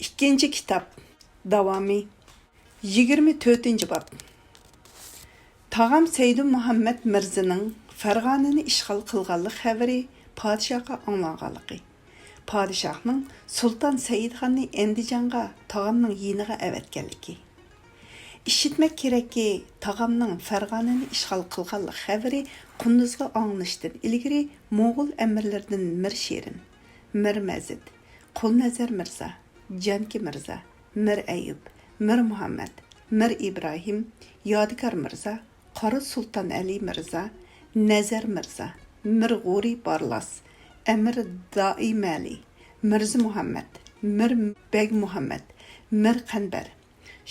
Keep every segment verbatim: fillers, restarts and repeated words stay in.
ئىككىنچى كىتاب، داۋامى. يىگىرمە تۆتىنچى باب. تاغام سەيدۇممۇھەممەد مىرزىنىڭ فەرغانىنى ئىشغال قىلغانلىق خەۋىرى پادىشاھقا ئاڭلانغانلىقى، پادىشاھنىڭ سۇلتان سەئىدخاننى ئەندىجانغا، تاغامنىڭ يېنىغا ئەۋەتكەنلىكى. ئىشىتمەك كېرەككى، تاغامنىڭ فەرغانىنى ئىشغال قىلغانلىق خەۋىرى قۇندۇزغا ئاڭلىنىشتىن ئىلگىرى موڭغۇل ئەمىرلىرىدىن مىر شېرىن، مىر مەزىت، قۇلنەزەر مىرزا، جانكى مىرزا، مىر ئەييۇب، مىر مۇھەممەد، مىر ئىبراھىم، يادىكار مىرزا، قارا سۇلتان ئەلى مىرزا، نەزەر مىرزا، مىر غورى بارلاس، ئەمىر دائىمەلى، مىرزا مۇھەممەد، مىر بەگ مۇھەممەد، مىر قەنبەر،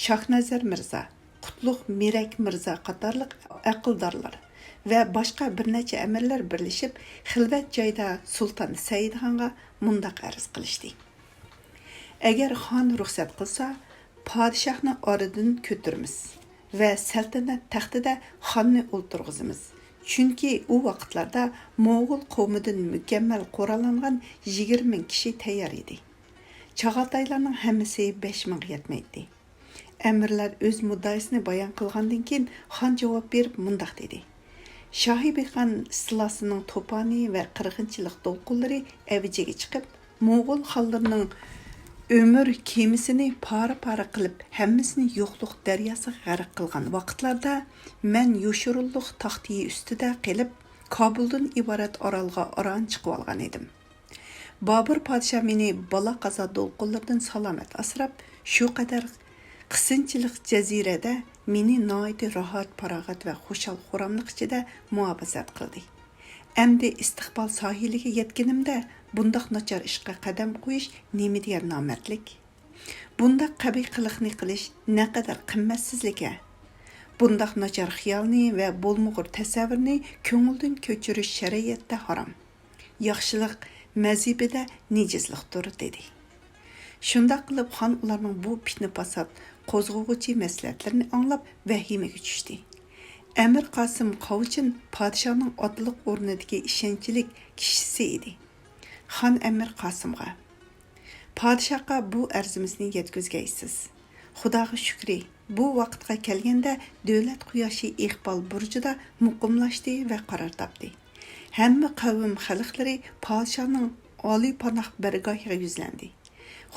شاھنەزەر مىرزا، قۇتلۇق مىرەك مىرزا قاتارلىق ئەقىلدارلار ۋە باشقا بىر نەچچە ئەمىرلەر بىرلىشىپ، خىلۋەت جايدا سۇلتان سەئىدخانغا مۇنداق ئەرز قىلىشتى: «ئەگەر خان رۇخسەت قىلسا، پادىشاھنى ئارىدىن كۆتۈرىمىز ۋە سەلتەنەت تەختىدە خاننى ئولتۇرغۇزىمىز. چۈنكى ئۇ ۋاقىتلاردا موڭغۇل قوۋمىدىن مۇكەممەل قوراللانغان يىگىرمە مىڭ كىشى تەييار ئىدى. چاغاتايلارنىڭ ھەممىسى بەش مىڭغا يەتمەيتتى.» ئەمىرلەر ئۆز مۇددىئاسىنى بايان قىلغاندىن كېيىن، خان جاۋاب بېرىپ مۇنداق دېدى: «شاھى بىخان ئىستىلاسىنىڭ توپانى ۋە قىرغىنچىلىق دولقۇنلىرى ئەۋجىگە چىقىپ، موڭغۇل خانلىرىنىڭ ئۆمۈر كېمىسىنى پارە-پارە قىلىپ، ھەممىسىنى يوقلۇق دەرياسىغا غەرق قىلغان ۋاقىتلاردا، مەن يوشۇرۇنلۇق تاختىيى ئۈستىدە قېلىپ، كابۇلدىن ئىبارەت ئارالغا ئاران چىقىۋالغان ئىدىم. بابۇر پادىشاھ مېنى بالا-قازا دولقۇنلىرىدىن سالامەت ئاسراپ، شۇ قەدەر قىسىنچىلىق جەزىرەدە مېنى ناھايىتى راھەت-پاراغەت ۋە خۇشال-خۇراملىق ئىچىدە مۇھاپىزەت قىلدى. ئەمدى ئىستىقبال ساھىلىگە يەتكىنىمدە، بۇنداق ناچار ئىشقا قەدەم قويۇش نېمە دېگەن نامەردلىك؟ بۇنداق قەبىھ قىلىقنى قىلىش نەقەدەر قىممەتسىزلىك-ھە! بۇنداق ناچار خىيالنى ۋە بولمىغۇر تەسەۋۋۇرنى كۆڭۈلدىن كۆچۈرۈش شەرىئەتتە ھارام. ياخشىلىق مەزھىپىدە نىجىسلىقتۇر» دېدى. شۇنداق قىلىپ، خان ئۇلارنىڭ بۇ پىتنە-پاسات قوزغىغۇچى مەسلىھەتلىرىنى ئاڭلاپ، ۋەھىمىگە چۈشتى. ئەمىر قاسىم قاۋچىن پادىشاھنىڭ ئاتىلىق ئورنىدىكى ئىشەنچلىك كىشىسى ئىدى. خان ئەمىر قاسىمغا: «پادىشاھقا بۇ ئەرزىمىزنى يەتكۈزگەيسىز. خۇداغا شۈكرى، بۇ ۋاقىتقا كەلگەندە دۆلەت قۇياشى ئىقبال بۇرجىدا مۇقىملاشتى ۋە قارار تاپتى. ھەممە قەۋم خەلقلىرى پادىشاھنىڭ ئالىيپاناھ بارگاھىغا يۈزلەندى.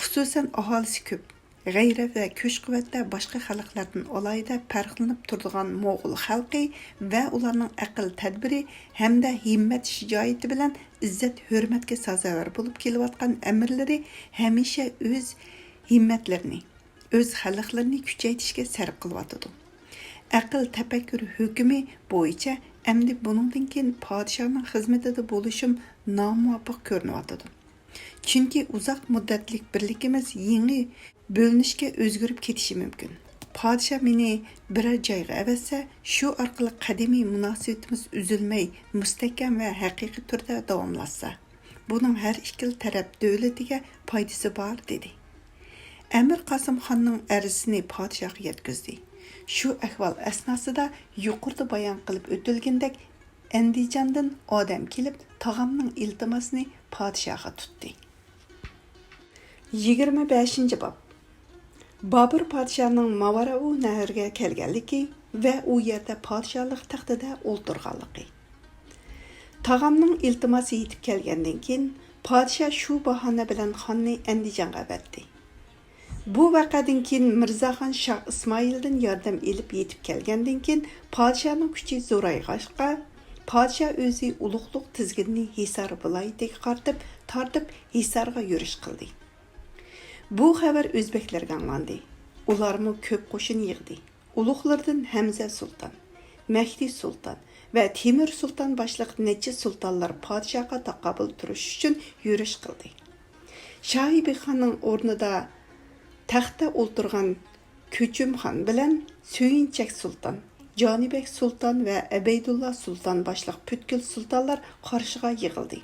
خۇسۇسەن، ئاھالىسى كۆپ، غەيرەت ۋە كۈچ-قۇۋۋەتتە باشقا خەلقلەردىن ئالاھىدە پەرقلىنىپ تۇرىدىغان موغۇل خەلقى ۋە ئۇلارنىڭ ئەقىل-تەدبىرى ھەمدە ھىممەت-شىجائىتى بىلەن ئىززەت-ھۆرمەتكە سازاۋەر بولۇپ كېلىۋاتقان ئەمىرلىرى ھەمىشە ئۆز ھىممەتلىرىنى، ئۆز خەلقلىرىنى كۈچەيتىشكە سەرپ قىلىۋاتىدۇ. ئەقىل تەپەككۇر ھۆكمى بويىچە ئەمدى بۇنىڭدىن كېيىن پادىشاھنىڭ خىزمىتىدە بولۇشۇم نامۇۋاپىق كۆرۈنۈۋاتىدۇ. چۈنكى ئۇزاق مۇددەتلىك بىرلىكىمىز يېڭى بۆلۈنۈشكە ئۆزگىرىپ كېتىشى مۇمكىن. پادىشاھ مېنى بىرەر جايغا ئەۋەتسە، شۇ ئارقىلىق قەدىمىي مۇناسىۋىتىمىز ئۈزۈلمەي، مۇستەھكەم ۋە ھەقىقىي تۈردە داۋاملاشسا، بۇنىڭ ھەر ئىككىلا تەرەپ دۆلىتىگە پايدىسى بار» دېدى. ئەمىر قاسىم خاننىڭ ئەرزىسىنى پادىشاھقا يەتكۈزدى. شۇ ئەھۋال ئەسناسىدا يۇقىرىدا بايان قىلىپ ئۆتۈلگىنىدەك ئەندىجاندىن ئادەم كېلىپ، تاغامنىڭ ئىلتىماسىنى پادىشاھقا تۇتتى. يىگىرمە بەشىنچى باب. بابۇر پادىشاھنىڭ ماۋراءۇ نەھرگە كەلگەنلىكى ۋە ئۇ يەردە پادىشاھلىق تەختىدە ئولتۇرغانلىقى. تاغامنىڭ ئىلتىماسى يېتىپ كەلگەندىن كېيىن، پادىشاھ شۇ باھانە بىلەن خاننى ئەندىجانغا ئەۋەتتى. بۇ ۋەقەدىن كېيىن مىرزاخان شاھ ئىسمائىلدىن ياردەم ئېلىپ يېتىپ كەلگەندىن كېيىن، پادىشاھنىڭ كۈچى زورايغاچقا، پادىشاھ ئۆزى ئۇلۇغلۇق تىزگىنىنى ھىسار ۋىلايىتىگە قارىتىپ تارتىپ، ھىسارغا يۈرۈش قىلدى. بۇ خەۋەر ئۆزبەكلەرگە ئاڭلاندى. ئۇلارمۇ كۆپ قوشۇن يىغدى. ئۇلۇغلىرىدىن ھەمزە سۇلتان، مەھدى سۇلتان ۋە تېمۇر سۇلتان باشلىق نەچچە سۇلتانلار پادىشاھقا تاقابىل تۇرۇش ئۈچۈن يۈرۈش قىلدى. شاھى بىخاننىڭ ئورنىدا تەختتە ئولتۇرغان كۆچۈمخان بىلەن سۆيۈنچەك سۇلتان، جانىبەگ سۇلتان ۋە ئەبەيدۇللا سۇلتان باشلىق پۈتكۈل سۇلتانلار قارشىغا يىغىلدى.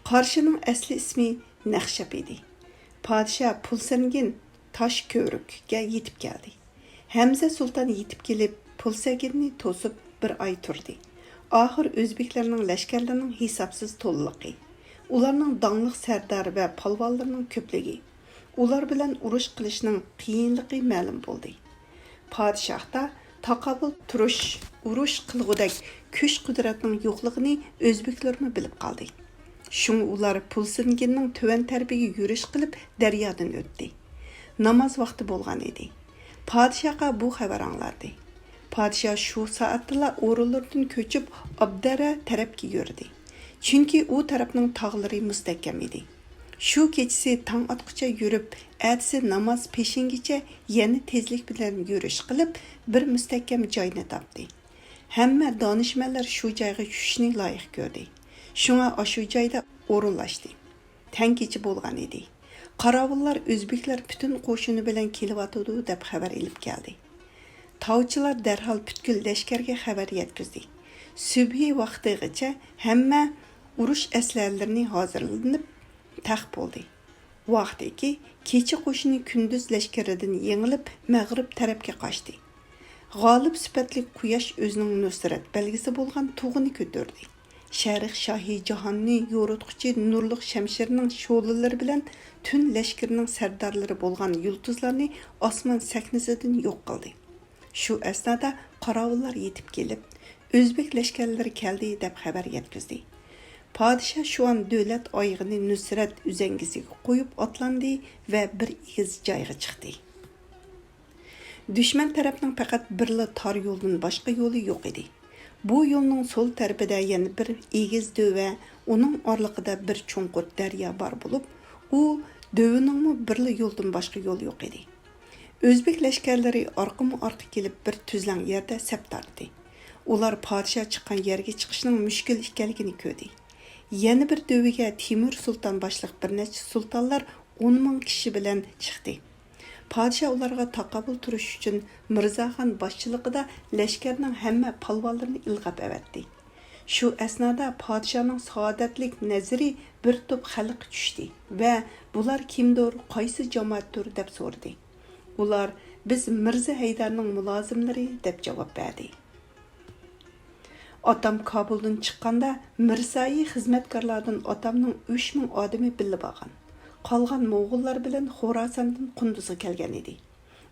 قارشىنىڭ ئەسلى ئىسمى نەخشەپ ئىدى. پادىشاھ پۇلسەنگىن تاش كۆۋرۈككە يېتىپ كەلدى. ھەمزە سۇلتان يېتىپ كېلىپ، پۇلسەگىننى توسۇپ بىر ئاي تۇردى. ئاخىر ئۆزبېكلەرنىڭ لەشكەرلىرىنىڭ ھېسابسىز تولىلىقى، ئۇلارنىڭ داڭلىق سەردار ۋە پالۋانلىرىنىڭ كۆپلۈكى، ئۇلار بىلەن ئۇرۇش قىلىشنىڭ قىيىنلىقى مەلۇم بولدى. پادىشاھتا تاقابىل تۇرۇش، ئۇرۇش قىلغۇدەك كۈچ-قۇدرەتنىڭ يوقلۇقىنى ئۆزبېكلەرمۇ بىلىپ قالدى. شۇڭا ئۇلار پۇلسىنگىننىڭ تۆۋەن تەرىپىگە يۈرۈش قىلىپ، دەريادىن ئۆتتى. ناماز ۋاقتى بولغان ئىدى. پادىشاھقا بۇ خەۋەر ئاڭلاندى. پادىشاھ شۇ سائەتتىلا ئورۇنلىرىدىن كۆچۈپ، ئابدەرە تەرەپكە يۈردى. چۈنكى ئۇ تەرەپنىڭ تاغلىرى مۇستەھكەم ئىدى. شۇ كېچىسى تاڭ ئاتقۇچە يۈرۈپ، ئەتىسى ناماز پېشىنگىچە يەنە تېزلىك بىلەن يۈرۈش قىلىپ، بىر مۇستەھكەم جاينى تاپتى. ھەممە دانىشمەنلەر شۇ جايغا چۈشۈشنى لايىق كۆردى. شۇڭا ئاشۇ جايدا ئورۇنلاشتى. تەڭ كېچە بولغان ئىدى. قاراۋۇللار ئۆزبېكلەر پۈتۈن قوشۇنى بىلەن كېلىۋاتىدۇ دەپ خەۋەر ئېلىپ كەلدى. تاۋچىلار دەرھال پۈتكۈل لەشكەرگە خەۋەر يەتكۈزدى. سۈبھى ۋاقتىغىچە ھەممە ئۇرۇش ئەسلىھەلىرىنى ھازىرلىنىپ تەق بولدى. ۋاقتىكى كېچە قوشۇنى كۈندۈز لەشكىرىدىن يېڭىلىپ، مەغرىب تەرەپكە قاچتى. غالىب سۈپەتلىك قۇياش ئۆزىنىڭ نۇسرەت بەلگىسى بولغان تۇغىنى كۆتۈردى. شەرق شاھى جاھاننى يورۇتقۇچى نۇرلۇق شەمشىرىنىڭ شولىلىرى بىلەن تۈن لەشكىرىنىڭ سەردارلىرى بولغان يۇلتۇزلارنى ئاسمان سەھنىسىدىن يوق قىلدى. شۇ ئەسنادا قاراۋۇللار يېتىپ كېلىپ، ئۆزبېك لەشكەرلىرى كەلدى دەپ خەۋەر يەتكۈزدى. پادىشاھ شۇ ئان دۆلەت ئايىغىنى نۇسرەت ئۈزەڭگىسىگە قويۇپ ئاتلاندى ۋە بىر ئېگىز جايغا چىقتى. دۈشمەن تەرەپنىڭ پەقەت بىرلا تار يولدىن باشقا يولى يوق ئىدى. بۇ يولنىڭ سول تەرىپىدە يەنە بىر ئېگىز دۆۋە، ئۇنىڭ ئارىلىقىدا بىر چوڭقۇر دەريا بار بولۇپ، ئۇ دۆۋىنىڭمۇ بىرلا يولدىن باشقا يولى يوق ئىدى. ئۆزبېك لەشكەرلىرى ئارقىمۇ ئارقا كېلىپ بىر تۈزلەڭ يەردە سەپ تارتتى. ئۇلار پادىشاھ چىققان يەرگە چىقىشنىڭ مۈشكۈل ئىكەنلىكىنى كۆردى. يەنە بىر دۆۋىگە تىمۇر سۇلتان باشلىق بىر نەچچە سۇلتانلار ئون مىڭ كىشى بىلەن چىقتى. پادىشاھ ئۇلارغا تاقابىل تۇرۇش ئۈچۈن مىرزاخان باشچىلىقىدا لەشكەرنىڭ ھەممە پالۋانلىرىنى ئىلغاپ ئەۋەتتى. شۇ ئەسنادا پادىشاھنىڭ سائادەتلىك نەزىرى بىر توپ خەلققە چۈشتى ۋە بۇلار كىمدۇر، قايسى جامائەتتۇر دەپ سورىدى. ئۇلار، بىز مىرزا ھەيدەرنىڭ مۇلازىملىرى دەپ جاۋاب بەردى. ئاتام كابۇلدىن چىققاندا، مىرسائى خىزمەتكارلاردىن ئاتامنىڭ ئۈچ مىڭ ئادىمى بىللە بارغان. قالغان موڭغۇللار بىلەن خوراساندىن قۇندۇزغا كەلگەن ئىدى.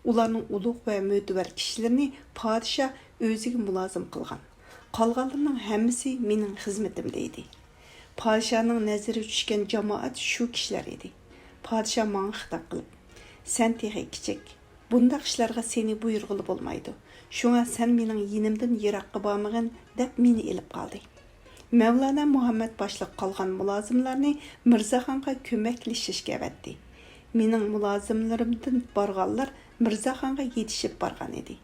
ئۇلارنىڭ ئۇلۇغ ۋە مۆتىۋەر كىشىلىرىنى پادىشاھ ئۆزىگە مۇلازىم قىلغان. قالغانلىرىنىڭ ھەممىسى مېنىڭ خىزمىتىمدە ئىدى. پادىشاھنىڭ نەزىرى چۈشكەن جامائەت شۇ كىشىلەر ئىدى. پادىشاھ ماڭا خىتاب قىلىپ، سەن تېخى كىچىك، بۇنداق ئىشلارغا سېنى بۇيرۇغىلى بولمايدۇ. شۇڭا سەن مېنىڭ يېنىمدىن يىراققا بارمىغىن، دەپ مېنى ئېلىپ قالدى. مەۋلانا مۇھەممەد باشلىق قالغان مۇلازىملارنى مىرزاخانغا كۆمەكلىشىشكە ئەۋەتتى. مېنىڭ مۇلازىملىرىمدىن بارغانلار مىرزاخانغا يېتىشىپ بارغان ئىدى.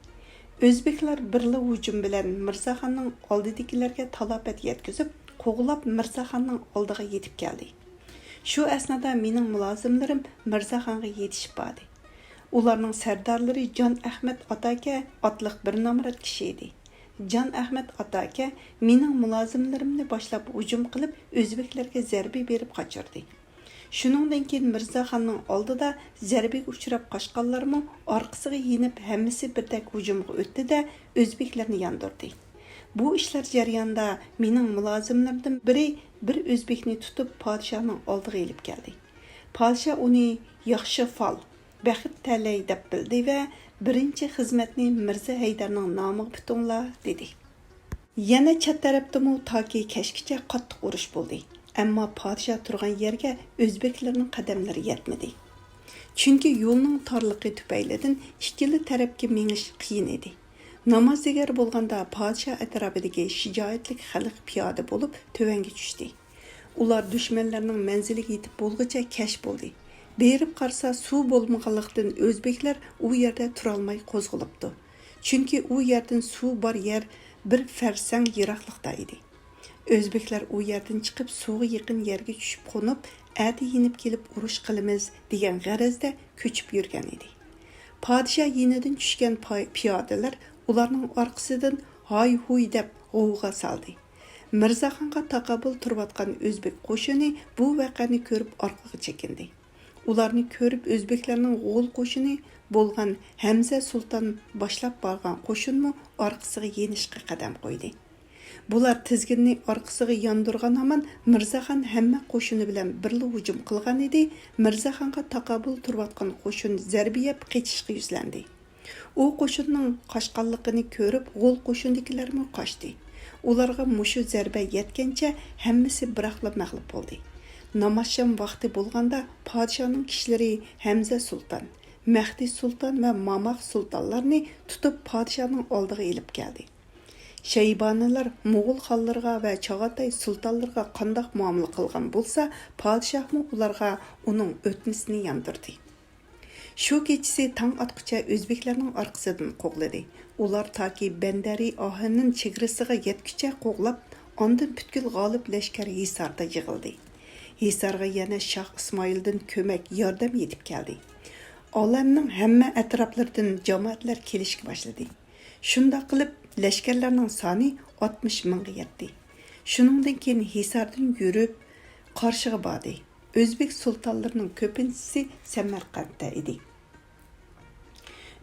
ئۆزبېكلار بىرلا ھۇجۇم بىلەن مىرزاخاننىڭ ئالدىدىكىلەرگە تالاپەت يەتكۈزۈپ، قوغلاپ مىرزاخاننىڭ ئالدىغا يېتىپ كەلدى. شۇ ئەسنادا مېنىڭ مۇلازىملىرىم مىرزاخانغا يېتىشىپ باردى. ئۇلارنىڭ سەردارلىرى جان ئەخمەت ئاتاكە ئاتلىق بىر نامرات كىشى ئىدى. جان ئەخمەت ئاتاكە مېنىڭ مۇلازىملىرىمنى باشلاپ ھۇجۇم قىلىپ، ئۆزبېكلەرگە زەربە بېرىپ قاچۇردى. شۇنىڭدىن كېيىن مىرزاخاننىڭ ئالدىدا زەربىگە ئۇچراپ قاچقانلارمۇ ئارقىسىغا يېنىپ، ھەممىسى بىردەك ھۇجۇمغا ئۆتتى-دە، ئۆزبېكلەرنى ياندۇردى. بۇ ئىشلار جەريانىدا مېنىڭ مۇلازىملىرىمدىن بىرى بىر ئۆزبېكنى تۇتۇپ، پادىشاھنىڭ ئالدىغا ئېلىپ كەلدى. پادىشاھ ئۇنى ياخشى فال، بەخت تەلەي دەپ بىلدى ۋە بىرىنچى خىزمەتنى مىرزا ھەيدەرنىڭ نامىغا پۈتۈڭلار، دېدى. يەنە چەت تەرەپتىمۇ تاكى كەچكىچە قاتتىق ئۇرۇش بولدى. ئەمما پادىشاھ تۇرغان يەرگە ئۆزبېكلەرنىڭ قەدەملىرى يەتمىدى. چۈنكى يولنىڭ تارلىقى تۈپەيلىدىن ئىككىلا تەرەپكە مېڭىش قىيىن ئىدى. نامازدىگەر بولغاندا پادىشاھ ئەتراپىدىكى شىجائەتلىك خەلق پىيادە بولۇپ تۆۋەنگە چۈشتى. ئۇلار دۈشمەنلەرنىڭ مەنزىلىگە يېتىپ بولغۇچە كەچ بولدى. بېرىپ قارىسا، سۇ بولمىغانلىقتىن، ئۆزبېكلەر ئۇ يەردە تۇرالماي قوزغىلىپتۇ. چۈنكى ئۇ يەردىن سۇ بار يەر بىر فەرسەڭ يىراقلىقتا ئىدى. ئۆزبېكلەر ئۇ يەردىن چىقىپ، سۇغا يېقىن يەرگە چۈشۈپ قونۇپ، ئەتە يېنىپ كېلىپ ئۇرۇش قىلىمىز، دېگەن غەرەزدە كۆچۈپ يۈرگەن ئىدى. پادىشاھ يېنىدىن چۈشكەن پاي-، پىيادىلەر ئۇلارنىڭ ئارقىسىدىن ھاي-ھۇي دەپ غوۋغا سالدى. مىرزاخانغا تاقابىل تۇرۇۋاتقان ئۆزبېك قوشۇنى بۇ ۋەقەنى كۆرۈپ ئارقىغا چېكىندى. ئۇلارنى كۆرۈپ، ئۆزبېكلەرنىڭ غول قوشۇنى بولغان ھەمزە سۇلتان باشلاپ بارغان قوشۇنمۇ ئارقىسىغا يېنىشقا قەدەم قويدى. بۇلار تىزگىننى ئارقىسىغا ياندۇرغان ھامان مىرزاخان ھەممە قوشۇنى بىلەن بىرلا ھۇجۇم قىلغانىدى. مىرزاخانغا تاقابىل تۇرۇۋاتقان قوشۇن زەربە يەپ قېچىشقا يۈزلەندى. ئۇ قوشۇننىڭ قاچقانلىقىنى كۆرۈپ، غول قوشۇندىكىلەرمۇ قاچتى. ئۇلارغا مۇشۇ زەربە يەتكەنچە ھەممىسى بىراقلا مەغلۇپ بولدى. نامازشام ۋاقتى بولغاندا پادىشاھنىڭ كىشىلىرى ھەمزە سۇلتان، مەھدى سۇلتان ۋە ماماق سۇلتانلارنى تۇتۇپ پادىشاھنىڭ ئالدىغا ئېلىپ كەلدى. شەيبانىلار موغۇل خانلىرىغا ۋە چاغاتاي سۇلتانلىرىغا قانداق مۇئامىلە قىلغان بولسا، پادىشاھمۇ ئۇلارغا ئۇنىڭ ئۆتنىسىنى ياندۇردى. شۇ كېچىسى تاڭ ئاتقۇچە ئۆزبېكلەرنىڭ ئارقىسىدىن قوغلىدى. ئۇلار تاكى بەندەرى ئاھىنىن چېگرىسىغا يەتكۈچە قوغلاپ، ئاندىن پۈتكۈل غالىپ لەشكەر ھىساردا يىغىلدى. ھىسارغا يەنە شاھ ئىسمائىلدىن كۆمەك، ياردەم يېتىپ كەلدى. ئالەمنىڭ ھەممە ئەتراپلىرىدىن جامائەتلەر كېلىشكە باشلىدى. شۇنداق قىلىپ، لەشكەرلەرنىڭ سانى ئاتمىش مىڭغا يەتتى. شۇنىڭدىن كېيىن ھىساردىن يۈرۈپ، قارشىغا باردى. ئۆزبېك سۇلتانلىرىنىڭ كۆپىنچىسى سەمەرقەنتتە ئىدى.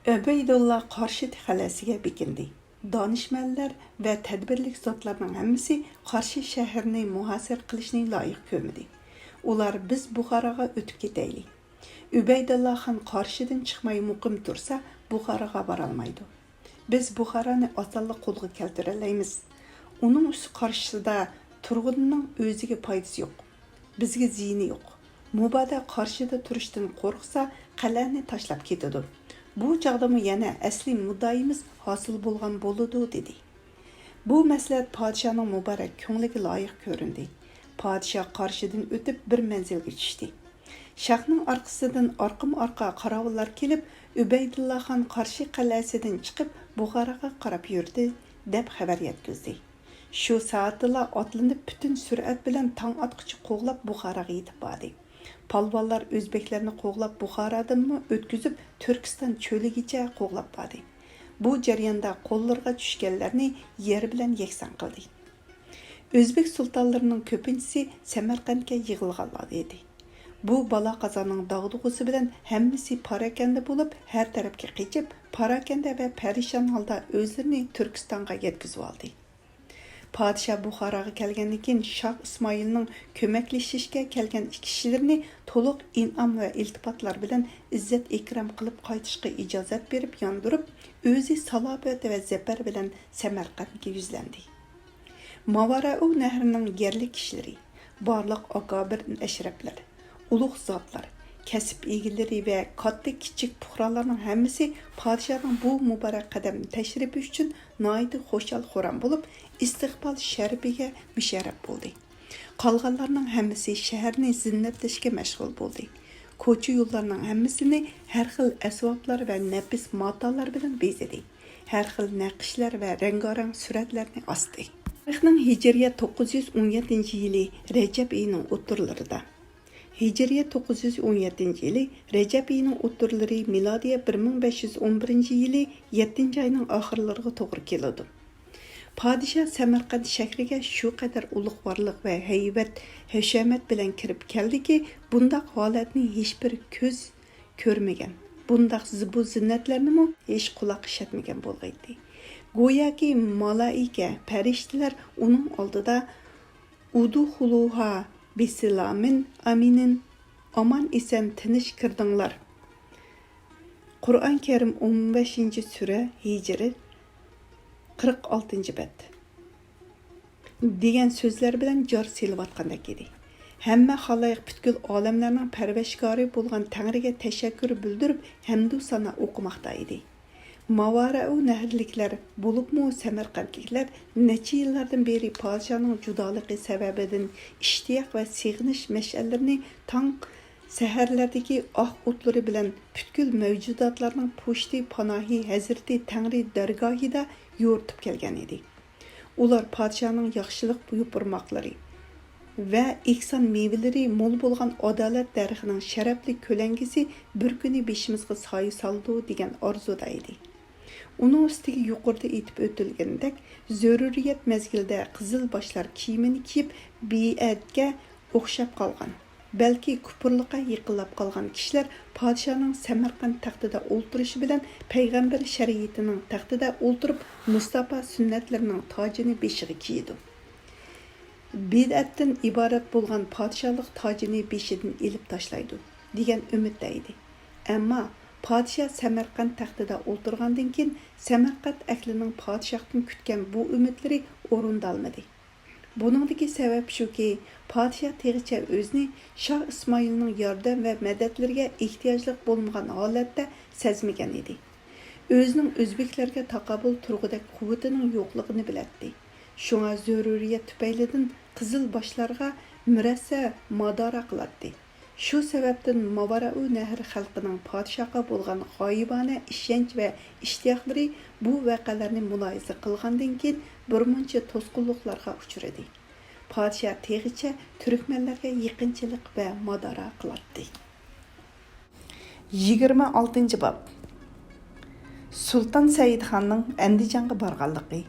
ئۆبەيدۇللا قارشى قەلئەسىگە بېكىندى. دانىشمەنلەر ۋە تەدبىرلىك زاتلارنىڭ ھەممىسى قارشى شەھىرىنى مۇھاسىرە قىلىشنى لايىق كۆرمىدى. ئۇلار، بىز بۇخاراغا ئۆتۈپ كېتەيلى. ئۆبەيدۇللا خان قارشىدىن چىقماي مۇقىم تۇرسا، بۇخاراغا بارالمايدۇ. بىز بۇخارانى ئاسانلا قولغا كەلتۈرەلەيمىز. ئۇنىڭ ئۈستى قارشىسىدا تۇرغىنىنىڭ ئۆزىگە پايدىسى يوق. بىزگە زىيىنى يوق. مۇبادا قارشىدا تۇرۇشتىن قورقسا، قەلئەنى تاشلاپ كېتىدۇ. بۇ چاغدىمۇ يەنە ئەسلى مۇددىئايىمىز ھاسىل بولغان بولىدۇ، دېدى. بۇ مەسلىھەت پادىشاھنىڭ مۇبارەك كۆڭلىگە لايىق كۆرۈندى. پادىشاھ قارشىدىن ئۆتۈپ بىر مەنزىلگە چۈشتى. شاھنىڭ ئارقىسىدىن ئارقىمۇ ئارقا قاراۋۇللار كېلىپ، ئۆبەيدۇللا خان قارشى قەلئەسىدىن چىقىپ، بۇخاراغا قاراپ يۈردى، دەپ خەۋەر يەتكۈزدى. شۇ سائەتتىلا ئاتلىنىپ، پۈتۈن سۈرئەت بىلەن تاڭ ئاتقۇچە قوغلاپ بۇخاراغا يېتىپ باردى. پالۋانلار ئۆزبېكلەرنى قوغلاپ بۇخارادىنمۇ ئۆتكۈزۈپ، تۈركىستان چۆلىگىچە قوغلاپ باردى. بۇ جەرياندا قوللىرىغا چۈشكەنلەرنى يەر بىلەن يەكسان قىلدى. ئۆزبېك سۇلتانلىرىنىڭ كۆپىنچىسى سەمەرقەنتكە يىغىلغانلار ئىدى. بۇ بالا-قازانىڭ داغدۇغىسى بىلەن ھەممىسى پاراكەندە بولۇپ، ھەر تەرەپكە قېچىپ، پاراكەندە ۋە پەرىشان ھالدا ئۆزلىرىنى تۈركىستانغا يەتكۈزۈۋالدى. پادىشاھ بۇخاراغا كەلگەندىن كېيىن، شاھ ئىسمائىلنىڭ كۆمەكلىشىشكە كەلگەن كىشىلىرىنى تولۇق ئىنئام ۋە ئىلتىپاتلار بىلەن ئىززەت-ئىكرام قىلىپ قايتىشقا ئىجازەت بېرىپ ياندۇرۇپ، ئۆزى سالاپەت ۋە زەپەر بىلەن سەمەرقەنتكە يۈزلەندى. ماۋارائۇ نەھرىنىڭ يەرلىك كىشىلىرى، بارلىق ئاكابىر ئەشرەپلەر، ئۇلۇغ زاتلار، كەسىپ ئىگىلىرى ۋە كاتتا-كىچىك پۇقرالارنىڭ ھەممىسى پادىشاھنىڭ بۇ مۇبارەك قەدەم تەشرىپى ئۈچۈن ناھايىتى خۇشال-خۇرام بولۇپ، ئىستىقبال شەرىپىگە مۇشەررەپ بولدى. قالغانلارنىڭ ھەممىسى شەھەرنى زىننەتلەشكە مەشغۇل بولدى. كوچا-يوللارنىڭ ھەممىسىنى ھەر خىل ئەسۋابلار ۋە نەپىس ماتالار بىلەن بېزىدى. ھەر خىل نەقىشلەر ۋە رەڭگارەڭ سۈرەتلەرنى ئاستى. تارىخنىڭ ھىجرىيە توققۇز يۈز ئون يەتتىنچى يىلى رەجەب ئېيىنىڭ ئوتتۇرىلىرىدا. ھىجرىيە توققۇز يۈز ئون يەتتىنچى يىلى رەجەب ئېيىنىڭ ئوتتۇرىلىرى، مىلادىيە بىر مىڭ بەش يۈز ئون بىرىنچى يىلى يەتتىنچى ئاينىڭ ئاخىرلىرىغا توغرا كېلىدۇ. پادىشاھ سەمەرقەنت شەھىرىگە شۇ قەدەر ئۇلۇغ بارلىق ۋە ھەيۋەت، ھەشەمەت بىلەن كىرىپ كەلدىكى، بۇنداق ھالەتنى ھېچبىر كۆز كۆرمىگەن، بۇنداق زىبۇ زىننەتلەرنىمۇ ھېچ قۇلاق ئىشەتمىگەن بولغىيتتى. گوياكى مالائىكە، پەرىشتىلەر ئۇنىڭ ئالدىدا، ئۇدخۇلۇھا بىسالامىن ئامىنىن، ئامان ئېسەن تىنچ كىردىڭلار. قۇرئان كەرىم، ئون بەشىنچى سۈرە، ھىجرىي، قىرىق ئالتىنچى بەت. دېگەن سۆزلەر بىلەن جار سېلىۋاتقاندەك ئىدى. ھەممە خالايىق پۈتكۈل ئالەملەرنىڭ پەرۋەردىگارى بولغان تەڭرىگە تەشەككۈر بىلدۈرۈپ، ھەمدۇ سانا ئوقۇماقتا ئىدى. ماۋارائۇ نەھرلىكلەر، بولۇپمۇ سەمەرقەنتلىكلەر نەچچە يىللاردىن بېرى پادىشاھنىڭ جۇدالىقى سەۋەبىدىن ئىشتىياق ۋە سېغىنىش مەشئەللىرىنى تاڭ سەھەرلەردىكى ئاھ ئوتلىرى بىلەن پۈتكۈل مەۋجۇداتلارنىڭ پۇشتى پاناھى ھەزرىتى تەڭرى دەرگاھىدا يورۇتۇپ كەلگەن ئىدى. ئۇلار پادىشاھنىڭ ياخشىلىق يوپۇرماقلىرى ۋە ئېھسان مېۋىلىرى مول بولغان ئادالەت دەرىخىنىڭ شەرەپلىك كۆلەڭگىسى بىر كۈنى بېشىمىزغا سايە سالىدۇ دېگەن ئارزۇدا ئىدى. ئۇنىڭ ئۈستىگە يۇقىرىدا ئېيتىپ ئۆتۈلگىنىدەك، زۆرۈرىيەت مەزگىلىدە قىزىل باشلار كىيىمىنى كىيىپ، بەيئەتكە ئوخشاپ قالغان. بەلكى كۇپۇرلۇققا يېقىنلاپ قالغان كىشىلەر پادىشاھنىڭ سەمەرقەنت تەختىدە ئولتۇرۇشى بىلەن پەيغەمبەر شەرىئىتىنىڭ تەختىدە ئولتۇرۇپ، مۇستاپا سۈننەتلىرىنىڭ تاجىنى بېشىغا كىيىدۇ. بىدئەتتىن ئىبارەت بولغان پادىشاھلىق تاجىنى بېشىدىن ئېلىپ تاشلايدۇ، دېگەن ئۈمىدتە ئىدى. ئەمما پادىشاھ سەمەرقەنت تەختىدە ئولتۇرغاندىن كېيىن، سەمەرقەنت ئەھلىنىڭ پادىشاھتىن كۈتكەن بۇ ئۈمىدلىرى ئورۇندالمىدى. بۇنىڭدىكى سەۋەب شۇكى، پادىشاھ تېخىچە ئۆزىنى شاھ ئىسمائىلنىڭ ياردەم ۋە مەدەتلىرىگە ئېھتىياجلىق بولمىغان ھالەتتە سەزمىگەن ئىدى. ئۆزىنىڭ ئۆزبېكلەرگە تاقابىل تۇرغۇدەك قۇۋۋىتىنىڭ يوقلۇقىنى بىلەتتى. شۇڭا زۆرۈرىيەت تۈپەيلىدىن قىزىلباشلارغا مىرەسە مادارا قىلاتتى. شۇ سەۋەبتىن ماۋارائۇ نەھر خەلقىنىڭ پادىشاھقا بولغان غايىبانە ئىشەنچ ۋە ئىشتىياقلىرى بۇ ۋەقەلەرنى مۇلاھىزە قىلغاندىن كېيىن بىرمۇنچە توسقۇنلۇقلارغا ئۇچرىدى. پادىشاھ تېخىچە تۈركمەنلەرگە يېقىنچىلىق ۋە مادارا قىلاتتى. يىگىرمە ئالتىنچى باب. سۇلتان سەئىدخاننىڭ ئەندىجانغا بارغانلىقى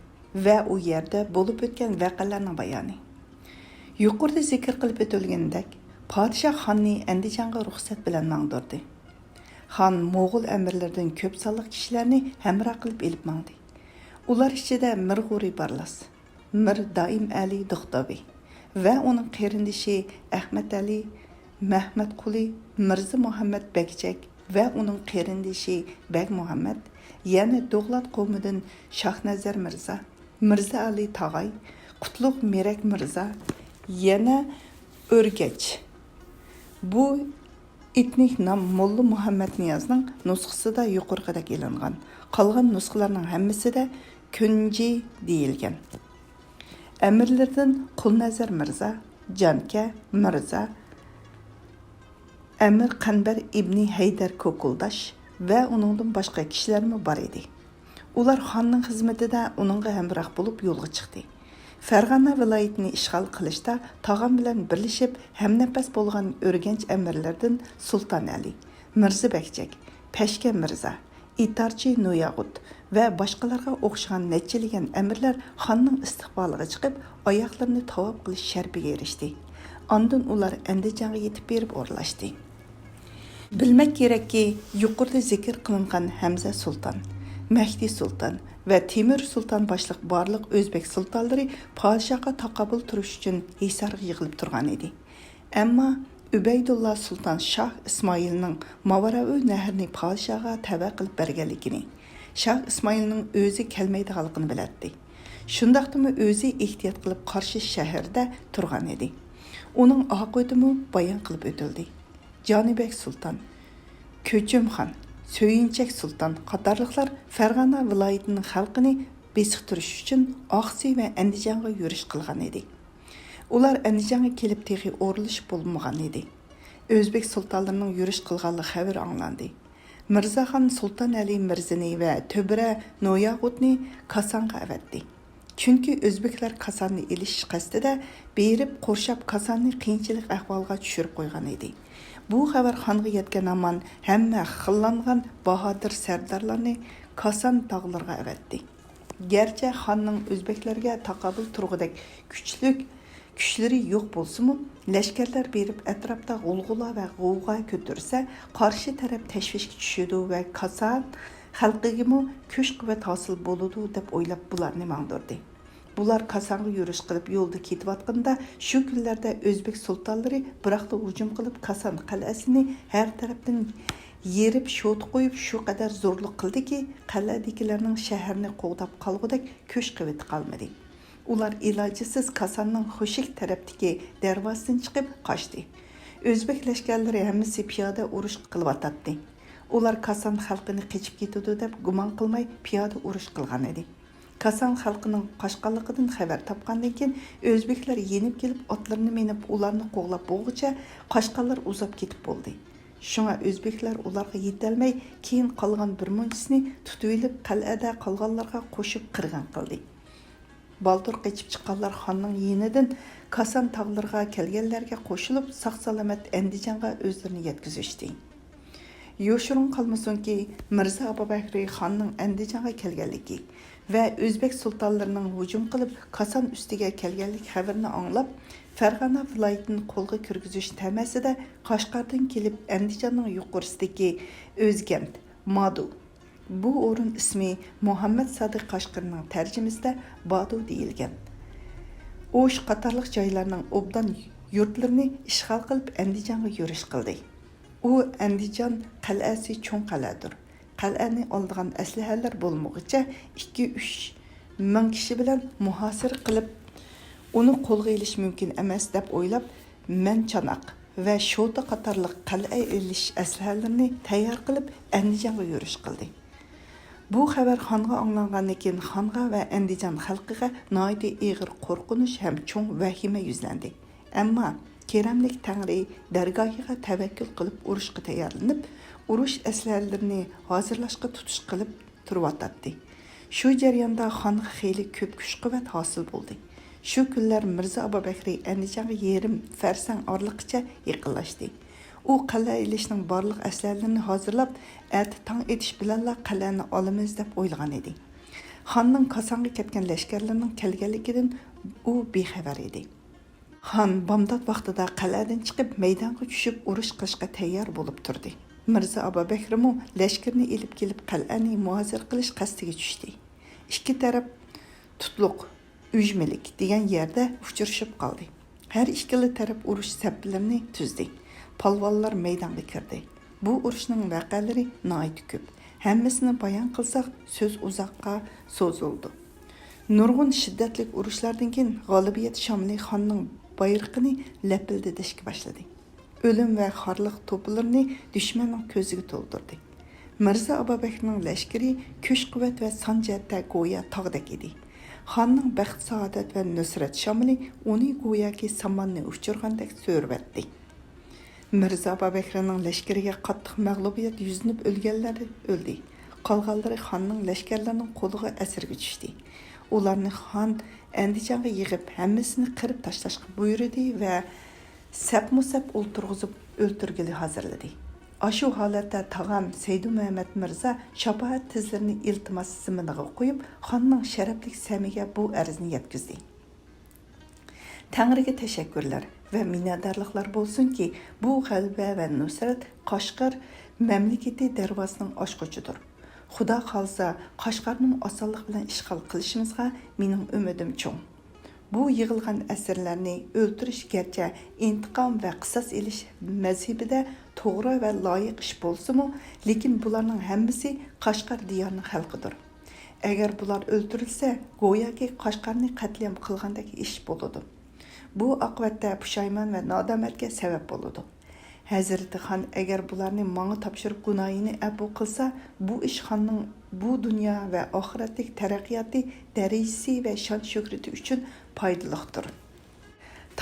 ۋە ئۇ يەردە بولۇپ ئۆتكەن ۋەقەلەرنىڭ بايانى. يۇقىرىدا زىكىر قىلىپ ئۆتۈلگىنىدەك، پادىشاھ خاننى ئەندىجانغا رۇخسەت بىلەن ماڭدۇردى. خان موغۇل ئەمىرلىرىدىن كۆپ سانلىق كىشىلەرنى ھەمراھ قىلىپ ئېلىپ ماڭدى. ئۇلار ئىچىدە مىر غۇرى بارلاس، مىر دائىم ئەلى دوختاۋى ۋە ئۇنىڭ قېرىندىشى ئەخمەت ئەلى، مەھمەت قۇلى، مىرزا مۇھەممەد بەگچەك ۋە ئۇنىڭ قېرىندىشى بەگ مۇھەممەد، يەنە دوغلات قوۋمىدىن شاھنەزەر مىرزا، مىرزا ئەلى تاغاي، قۇتلۇق مىرەك مىرزا، يەنە ئۆرگەچ. بۇ ئېتنىك نام موللا مۇھەممەد نىيازنىڭ نۇسخىسىدا يۇقىرىقىدەك ئېلىنغان. قالغان نۇسخىلارنىڭ ھەممىسىدە كۈنجى دېيىلگەن. ئەمىرلىرىدىن قۇلنەزەر مىرزا، جانكە مىرزا، ئەمىر قەنبەر ئىبنى ھەيدەر كوكۇلداش ۋە ئۇنىڭدىن باشقا كىشىلەرمۇ بار ئىدى. ئۇلار خاننىڭ خىزمىتىدە ئۇنىڭغا ھەمراھ بولۇپ يولغا چىقتى. فەرغانە ۋىلايىتىنى ئىشغال قىلىشتا تاغام بىلەن بىرلىشىپ ھەمنەپەس بولغان ئۆرگەنچ ئەمىرلىرىدىن سۇلتان ئەلى، مىرزا بەگچەك، پەشكە مىرزا، ئىتارچى نوياغۇت ۋە باشقىلارغا ئوخشىغان نەچچىلىگەن ئەمىرلەر خاننىڭ ئىستىقبالىغا چىقىپ، ئاياغلىرىنى تاۋاپ قىلىش شەرىپىگە ئېرىشتى. ئاندىن ئۇلار ئەندىجانغا يېتىپ بېرىپ ئورۇنلاشتى. بىلمەك كېرەككى، يۇقىرىدا زىكىر قىلىنغان ھەمزە سۇلتان، مەھدى سۇلتان ۋە تېمۇر سۇلتان باشلىق بارلىق ئۆزبېك سۇلتانلىرى پادىشاھقا تاقابىل تۇرۇش ئۈچۈن ھىسارغا يىغىلىپ تۇرغان ئىدى. ئەمما ئۈبەيدۇللا سۇلتان شاھ ئىسمائىلنىڭ ماۋراۋۇ نەھرنى پادىشاھقا تەۋە قىلىپ بەرگەنلىكىنى، شاھ ئىسمائىلنىڭ ئۆزى كەلمەيدىغانلىقىنى بىلەتتى. شۇنداقتىمۇ ئۆزى ئېھتىيات قىلىپ قارشى شەھەردە تۇرغان ئىدى. ئۇنىڭ ئاقىۋىتىمۇ بايان قىلىپ ئۆتۈلدى. جانىبەگ سۇلتان، كۆچۈمخان، سۆيۈنچەك سۇلتان قاتارلىقلار فەرغانە ۋىلايىتىنىڭ خەلقىنى بېسىقتۇرۇش ئۈچۈن ئاقسۇ ۋە ئەندىجانغا يۈرۈش قىلغان ئىدى. ئۇلار ئەندىجانغا كېلىپ تېخى ئورۇنلىشىپ بولمىغان ئىدى. ئۆزبېك سۇلتانلىرىنىڭ يۈرۈش قىلغانلىقى خەۋىرى ئاڭلاندى. مىرزاخان سۇلتان ئەلى مىرزىنى ۋە تۆبىرە نوياغۇتنى كاسانغا ئەۋەتتى. چۈنكى ئۆزبېكلەر كاساننى ئېلىش قەستىدە بېرىپ قورشاپ، كاساننى قىيىنچىلىق ئەھۋالغا چۈشۈرۈپ قويغان ئىدى. بۇ خەۋەر خانغا يەتكەن ھامان ھەممە خىللانغان باھادىر سەردارلارنى كاسان تاغلىرىغا ئەۋەتتى. گەرچە خاننىڭ ئۆزبېكلەرگە تاقابىل تۇرغۇدەك كۈچلۈك كۈچلىرى يوق بولسىمۇ، لەشكەرلەر بېرىپ ئەتراپتا غۇلغۇلا ۋە غوۋغا كۆتۈرسە، قارشى تەرەپ تەشۋىشكە چۈشىدۇ ۋە كاسان خەلقىگىمۇ كۈچ-قۇۋۋەت ھاسىل بولىدۇ دەپ ئويلاپ، بۇلارنى ماڭدۇردى. بۇلار كاسانغا يۈرۈش قىلىپ يولدا كېتىۋاتقىنىدا، شۇ كۈنلەردە ئۆزبېك سۇلتانلىرى بىراقلا ھۇجۇم قىلىپ، كاسان قەلئەسىنى ھەر تەرەپتىن يېرىپ، شوتا قويۇپ، شۇ قەدەر زورلۇق قىلدىكى، قەلئەدىكىلەرنىڭ شەھەرنى قوغداپ قالغۇدەك كۈچ-قۇۋۋىتى قالمىدى. ئۇلار ئىلاجىسىز كاساننىڭ خۇشىك تەرەپتىكى دەرۋازىسىدىن چىقىپ قاچتى. ئۆزبېك لەشكەرلىرى ھەممىسى پىيادە ئۇرۇش قىلىۋاتاتتى. ئۇلار كاسان خەلقىنى قېچىپ كېتىدۇ دەپ گۇمان قىلماي، پىيادە ئۇرۇش قىلغان ئىدى. كاسان خەلقىنىڭ قاچقانلىقىدىن خەۋەر تاپقاندىن كېيىن، ئۆزبېكلەر يېنىپ كېلىپ، ئاتلىرىنى مىنىپ، ئۇلارنى قوغلاپ بولغۇچە، قاچقانلار ئۇزاپ كېتىپ بولدى. شۇڭا ئۆزبېكلەر ئۇلارغا يېتەلمەي، كېيىن قالغان بىر مۇنچىسىنى تۇتۇۋېلىپ، قەلئەدە قالغانلارغا قوشۇپ قىرغىن قىلدى. بالدۇر قېچىپ چىققانلار خاننىڭ يېنىدىن كاسان تاغلىرىغا كەلگەنلەرگە قوشۇلۇپ، ساق-سالامەت ئەندىجانغا ئۆزلىرىنى يەتكۈزۈشتى. يوشۇرۇن قالمىسۇنكى، مىرزا ئابۇبەكرى خاننىڭ ئەندىجانغا كەلگەنلىكى ۋە ئۆزبەك سۇلتانلىرىنىڭ ھۇجۇم قىلىپ، كاسان ئۈستىگە كەلگەنلىك خەۋىرىنى ئاڭلاپ، فەرغانە ۋىلايىتىنى قولغا كىرگۈزۈش تەمەسىدە قاشقاردىن كېلىپ ئەندىجاننىڭ يۇقىرىسىدىكى ئۆزگەنت، مادۇ، بۇ ئورۇن ئىسمى مۇھەممەد سادىق قاشقىرىنىڭ تەرجىمىسىدە بادۇ دېيىلگەن. ئوش قاتارلىق جايلارنىڭ ئوبدان يۇرتلىرىنى ئىشغال قىلىپ ئەندىجانغا يۈرۈش قىلدى. ئۇ ئەندىجان قەلئەسى چوڭ قەلئەدۇر. قەلئەنى ئالىدىغان ئەسلىھەلەر بولمىغۇچە ئىككى-ئۈچ مىڭ كىشى بىلەن مۇھاسىرە قىلىپ، ئۇنى قولغا ئېلىش مۇمكىن ئەمەس دەپ ئويلاپ، مەنچاناق ۋە شوتا قاتارلىق قەلئە ئېلىش ئەسلىھەلىرىنى تەييار قىلىپ، ئەندىجانغا يۈرۈش قىلدى. بۇ خەۋەر خانغا ئاڭلانغاندىن كېيىن، خانغا ۋە ئەندىجان خەلقىگە ناھايىتى ئېغىر قورقۇنچ ھەم چوڭ ۋەھىمە يۈزلەندى. ئەمما كېرەملىك تەڭرى دەرگاھىغا تەۋەككۈل قىلىپ ئۇرۇشقا تەييارلىنىپ، ئۇرۇش ئەسلىھەلىرىنى ھازىرلاشقا تۇتۇش قىلىپ تۇرۇۋاتاتتى. شۇ جەرياندا خانغا خېلى كۆپ كۈچ-قۇۋۋەت ھاسىل بولدى. شۇ كۈنلەر مىرزا ئابابەكرى ئەندىجانغا يېرىم فەرسەڭ ئارىلىققىچە يېقىنلاشتى. ئۇ قەلئە ئېلىشنىڭ بارلىق ئەسلىھەلىرىنى ھازىرلاپ، ئەتە تاڭ ئېتىش بىلەنلا قەلئەنى ئالىمىز دەپ ئويلىغان ئىدى. خاننىڭ كاسانغا كەتكەن لەشكەرلىرىنىڭ كەلگەنلىكىدىن ئۇ بىخەۋەر ئىدى. خان بامدات ۋاقتىدا قەلئەدىن چىقىپ، مەيدانغا چۈشۈپ ئۇرۇش قىلىشقا تەييار بولۇپ تۇردى. مىرزا ئابابەكرىمۇ لەشكىرىنى ئېلىپ كېلىپ، قەلئەنى مۇھاسىرە قىلىش قەستىگە چۈشتى. ئىككى تەرەپ تۇتلۇق، ئۈجمىلىك دېگەن يەردە ئۇچرىشىپ قالدى. ھەر ئىككىلا تەرەپ ئۇرۇش سەپلىرىنى تۈزدى. پالۋانلار مەيدانغا كىردى. بۇ ئۇرۇشنىڭ ۋەقەلىرى ناھايىتى كۆپ. ھەممىسىنى بايان قىلساق، سۆز ئۇزاققا سوزۇلىدۇ. نۇرغۇن شىددەتلىك ئۇرۇشلاردىن كېيىن، غالىبىيەت شامىلى خاننىڭ بايرىقىنى لەپىلدىتىشكە باشلىدى. ئۆلۈم ۋە خارلىق توپىلىرىنى دۈشمەننىڭ كۆزىگە تولدۇردى. مىرزا ئابابەكرىنىڭ لەشكىرى كۈچ-قۇۋۋەت ۋە سان جەھەتتە گويا تاغدەك ئىدى. خاننىڭ بەخت-سائادەت ۋە نۇسرەت شامىلى ئۇنى گوياكى ساماننى ئۇچۇرغاندەك سۆرۈۋەتتى. مىرزا ئابابەكرىنىڭ لەشكىرىگە قاتتىق مەغلۇبىيەت يۈزلىنىپ ئۆلگەنلەر ئۆلدى. قالغانلىرى خاننىڭ لەشكەرلىرىنىڭ قولىغا ئەسىرگە چۈشتى. ئۇلارنى خان ئەندىجانغا يىغىپ، ھەممىسىنى قىرىپ تاشلاشقا بۇيرۇدى ۋە سەپمۇ سەپ ئولتۇرغۇزۇپ ئۆلتۈرگىلى ھازىرلىدى. ئاشۇ ھالەتتە تاغام سەيدۇمەمەت مىرزا شاپائەت تىزلىرىنى ئىلتىماس زېمىنىغا قويۇپ، خاننىڭ شەرەپلىك سەمىگە بۇ ئەرزنى يەتكۈزدى. تەڭرىگە تەشەككۈرلەر ۋە مىننەتدارلىقلار بولسۇنكى، بۇ غەلىبە ۋە نۇسرەت قەشقەر مەملىكىتى دەرۋازىسىنىڭ ئاچقۇچىدۇر. خۇدا خالىسا، قەشقەرنىمۇ ئاسانلىق بىلەن ئىشغال قىلىشىمىزغا مېنىڭ ئۈمىدىم چوڭ. بۇ يىغىلغان ئەسىرلەرنى ئۆلتۈرۈش گەرچە ئىنتىقام ۋە قىساس ئېلىش مەزھىپىدە توغرا ۋە لايىق ئىش بولسىمۇ، لېكىن بۇلارنىڭ ھەممىسى قەشقەر دىيارىنىڭ خەلقىدۇر. ئەگەر بۇلار ئۆلتۈرۈلسە، گوياكى قەشقەرنى قەتلىئام قىلغاندەك ئىش بولىدۇ. بۇ ئاقىۋەتتە پۇشايمان ۋە نادامەتكە سەۋەب بولىدۇ. ھەزرىتى خان ئەگەر بۇلارنى ماڭا تاپشۇرۇپ گۇناھىنى ئەپۇ قىلسا، بۇ ئىش خاننىڭ بۇ دۇنيا ۋە ئاخىرەتلىك تەرەققىياتى، دەرىجىسى ۋە شان-شۆھرىتى ئۈچۈن پايدىلىقتۇر.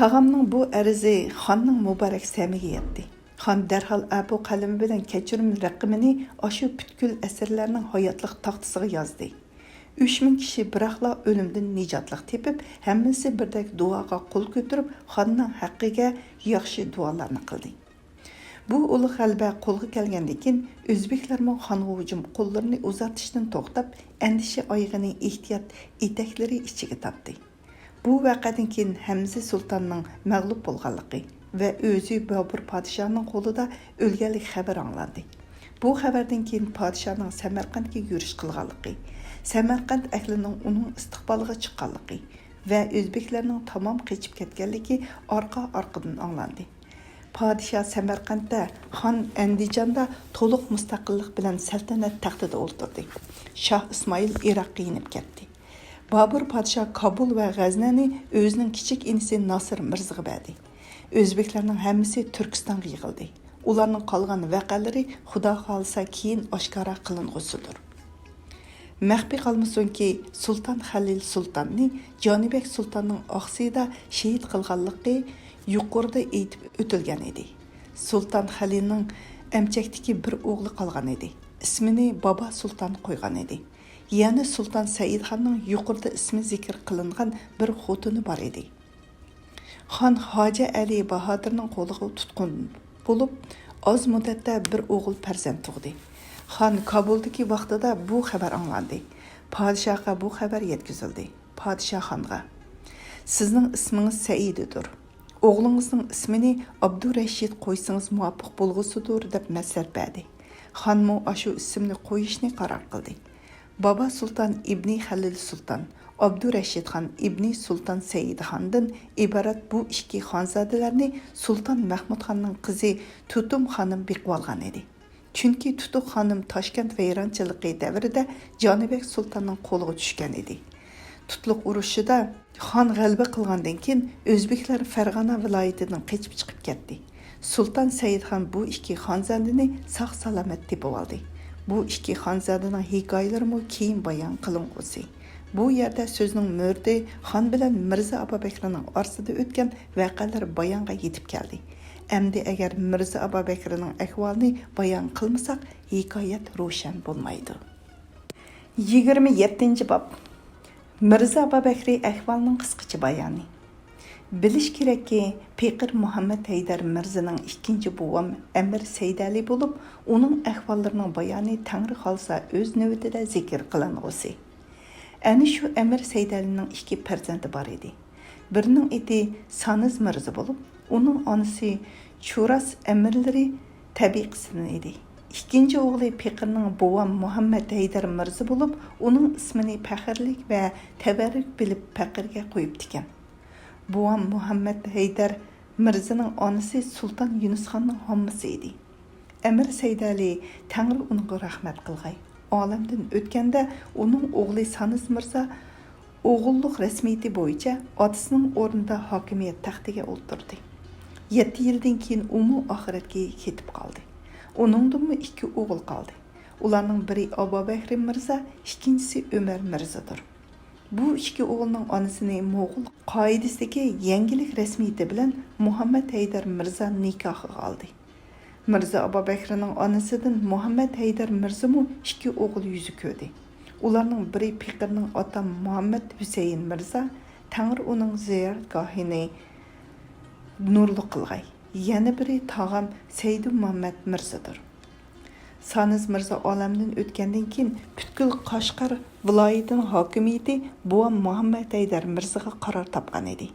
تاغامنىڭ بۇ ئەرزى خاننىڭ مۇبارەك سەمىگە يەتتى. خان دەرھال ئەپۇ قەلىمى بىلەن كەچۈرۈم رەقىمىنى ئاشۇ پۈتكۈل ئەسىرلەرنىڭ ھاياتلىق تاختىسىغا يازدى. ئۈچ مىڭ كىشى بىراقلا ئۆلۈمدىن نىجاتلىق تېپىپ، ھەممىسى بىردەك دۇئاغا قول كۆتۈرۈپ، خاننىڭ ھەققىگە ياخشى دۇئالارنى قىلدى. بۇ ئۇلۇغ غەلىبە قولغا كەلگەندىن كېيىن، ئۆزبېكلەرمۇ خانغا ھۇجۇم قوللىرىنى ئۇزارتىشتىن توختاپ، ئەندىشە ئايىغىنى ئېھتىيات ئېتەكلىرى ئىچىگە تارتتى. بۇ ۋەقەدىن كېيىن ھەمزە سۇلتاننىڭ مەغلۇپ بولغانلىقى ۋە ئۆزى بابۇر پادىشاھنىڭ قولىدا ئۆلگەنلىك خەۋىرى ئاڭلاندى. بۇ خەۋەردىن كېيىن پادىشاھنىڭ سەمەرقەنتكە يۈرۈش قىلغانلىقى، سەمەرقەنت ئەھلىنىڭ ئۇنىڭ ئىستىقبالىغا چىققانلىقى ۋە ئۆزبېكلەرنىڭ تامام قېچىپ كەتكەنلىكى ئارقا-ئارقىدىن ئاڭلاندى. پادىشاھ سەمەرقەنتتە، خان ئەندىجاندا تولۇق مۇستەقىللىق بىلەن سەلتەنەت تەختىدە ئولتۇردى. شاھ ئىسمائىل ئىراققا يېنىپ كەتتى. بابۇر پادىشاھ كابۇل ۋە غەزنەنى ئۆزىنىڭ كىچىك ئىنىسى ناسىر مىرزىغا بەردى. ئۆزبېكلەرنىڭ ھەممىسى تۈركىستانغا يىغىلدى. ئۇلارنىڭ قالغان ۋەقەلىرى خۇدا خالىسا كېيىن ئاشكارا قىلىنغۇسىدۇر. مەخپىي قالمىسۇنكى، سۇلتان خەلىل سۇلتاننى جانىبەك سۇلتاننىڭ ئاقسىيىدا شېھىت قىلغانلىقى يۇقىرىدا ئېيتىپ ئۆتۈلگەن ئىدى. سۇلتان خەلىلنىڭ ئەمچەكتىكى بىر ئوغلى قالغان ئىدى. ئىسمىنى بابا سۇلتان قويغان ئىدى. يەنە سۇلتان سەئىدخاننىڭ يۇقىرىدا ئىسمى زىكىر قىلىنغان بىر خوتۇنى بار ئىدى. خان خاجە ئەلى باھادىرنىڭ قولىغا تۇتقۇن بولۇپ، ئاز مۇددەتتە بىر ئوغۇل پەرزەنت تۇغدى. خان كابۇلدىكى ۋاقتىدا بۇ خەۋەر ئاڭلاندى. پادىشاھقا بۇ خەۋەر يەتكۈزۈلدى. پادىشاھ خانغا، «سىزنىڭ ئىسمىڭىز سەئىدىدۇر. ئوغلىڭىزنىڭ ئىسمىنى ئابدۇرەشىد قويسىڭىز مۇۋاپىق بولغۇسىدۇر» دەپ مەسلىھەت بەردى. خانمۇ ئاشۇ ئىسىمنى قويۇشنى قارار قىلدى. بابا سۇلتان ئىبنى خەلىل سۇلتان، ئابدۇرەشىد خان ئىبنى سۇلتان سەئىد خاندىن ئىبارەت بۇ ئىككى خانزادىلەرنى سۇلتان مەھمۇد خاننىڭ قىزى تۇتۇم خانىم بېقىۋالغان ئىدى. چۈنكى تۇتۇق خانىم تاشكەنت ۋەيرانچىلىقى دەۋرىدە جانىبەگ سۇلتاننىڭ قولىغا چۈشكەن ئىدى. تۇتلۇق ئۇرۇشىدا خان غەلىبە قىلغاندىن كېيىن، ئۆزبېكلەر فەرغانە ۋىلايىتىدىن قېچىپ چىقىپ كەتتى. سۇلتان سەئىد خان بۇ ئىككى خانزادىنى ساق-سالامەت تېپىۋالدى. بۇ ئىككى خانزادىنىڭ ھېكايىلىرىمۇ كېيىن بايان قىلىنغۇسى. بۇ يەردە سۆزنىڭ مۆرىدى خان بىلەن مىرزا ئابابەكرىنىڭ ئارىسىدا ئۆتكەن ۋەقەلەر بايانغا يېتىپ كەلدى. ئەمدى ئەگەر مىرزا ئابابەكرىنىڭ ئەھۋالىنى بايان قىلمىساق، ھېكايەت روشەن بولمايدۇ. يىگىرمە يەتتىنچى باب. مىرزا ئابابەكرى ئەھۋالىنىڭ قىسقىچە بايانى. بىلىش كېرەككى، پېقىر مۇھەممەد ھەيدەر مىرزىنىڭ ئىككىنچى بوۋام ئەمىر سەيدەلى بولۇپ، ئۇنىڭ ئەھۋاللىرىنىڭ بايانى تەڭرى خالىسا ئۆز نۆۋىتىدە زىكىر قىلىنغۇسى. ئەنە شۇ ئەمىر سەيدەلىنىڭ ئىككى پەرزەنتى بار ئىدى. بىرىنىڭ ئېتى سانىز مىرزا بولۇپ، ئۇنىڭ ئانىسى چۇراس ئەمىرلىرى تەبىقىسىدىن ئىدى. ئىككىنچى ئوغلى پېقىرنىڭ بوۋام مۇھەممەد ھەيدەر مىرزا بولۇپ، ئۇنىڭ ئىسمىنى پەخىرلىك ۋە تەۋەررۈك بىلىپ پېقىرگە قويۇپتىكەن. بوۋام مۇھەممەد ھەيدەر مىرزىنىڭ ئانىسى سۇلتان يۇنۇسخاننىڭ ھاممىسى ئىدى. ئەمىر سەيدەلى، تەڭرى ئۇنىڭغا رەھمەت قىلغاي، ئالەمدىن ئۆتكەندە، ئۇنىڭ ئوغلى سانىز مىرزا ئوغۇللۇق رەسمىيىتى بويىچە ئاتىسىنىڭ ئورنىدا ھاكىمىيەت تەختىگە ئولتۇردى. يەتتە يىلدىن كېيىن ئۇمۇ ئاخىرەتكە كېتىپ قالدى. ئۇنىڭدىنمۇ ئىككى ئوغۇل قالدى. ئۇلارنىڭ بىرى ئابابەكرى مىرزا، ئىككىنچىسى ئۆمەر مىرزادۇر. بۇ ئىككى ئوغلىنىڭ ئانىسىنى موغۇل قائىدىسىدىكى يەڭگىلىك رەسمىيىتى بىلەن مۇھەممەد ھەيدەر مىرزا نىكاھىغا ئالدى. مىرزا ئابابەكرىنىڭ ئانىسىدىن مۇھەممەد ھەيدەر مىرزىمۇ ئىككى ئوغۇل يۈزى كۆردى. ئۇلارنىڭ بىرى پېقىرنىڭ ئاتا مۇھەممەد ھۈسەيىن مىرزا، تەڭرى ئۇنىڭ زىيارەتگاھىنى نۇرلۇق قىلغاي. يەنە بىرى تاغام سەيدۇمۇھەممەد مىرزىدۇر. سانىز مىرزا ئالەمدىن ئۆتكەندىن كېيىن، پۈتكۈل قەشقەر ۋىلايىتىنىڭ ھاكىمىيىتى بوۋام مۇھەممەد ھەيدەر مىرزىغا قارار تاپقان ئىدى.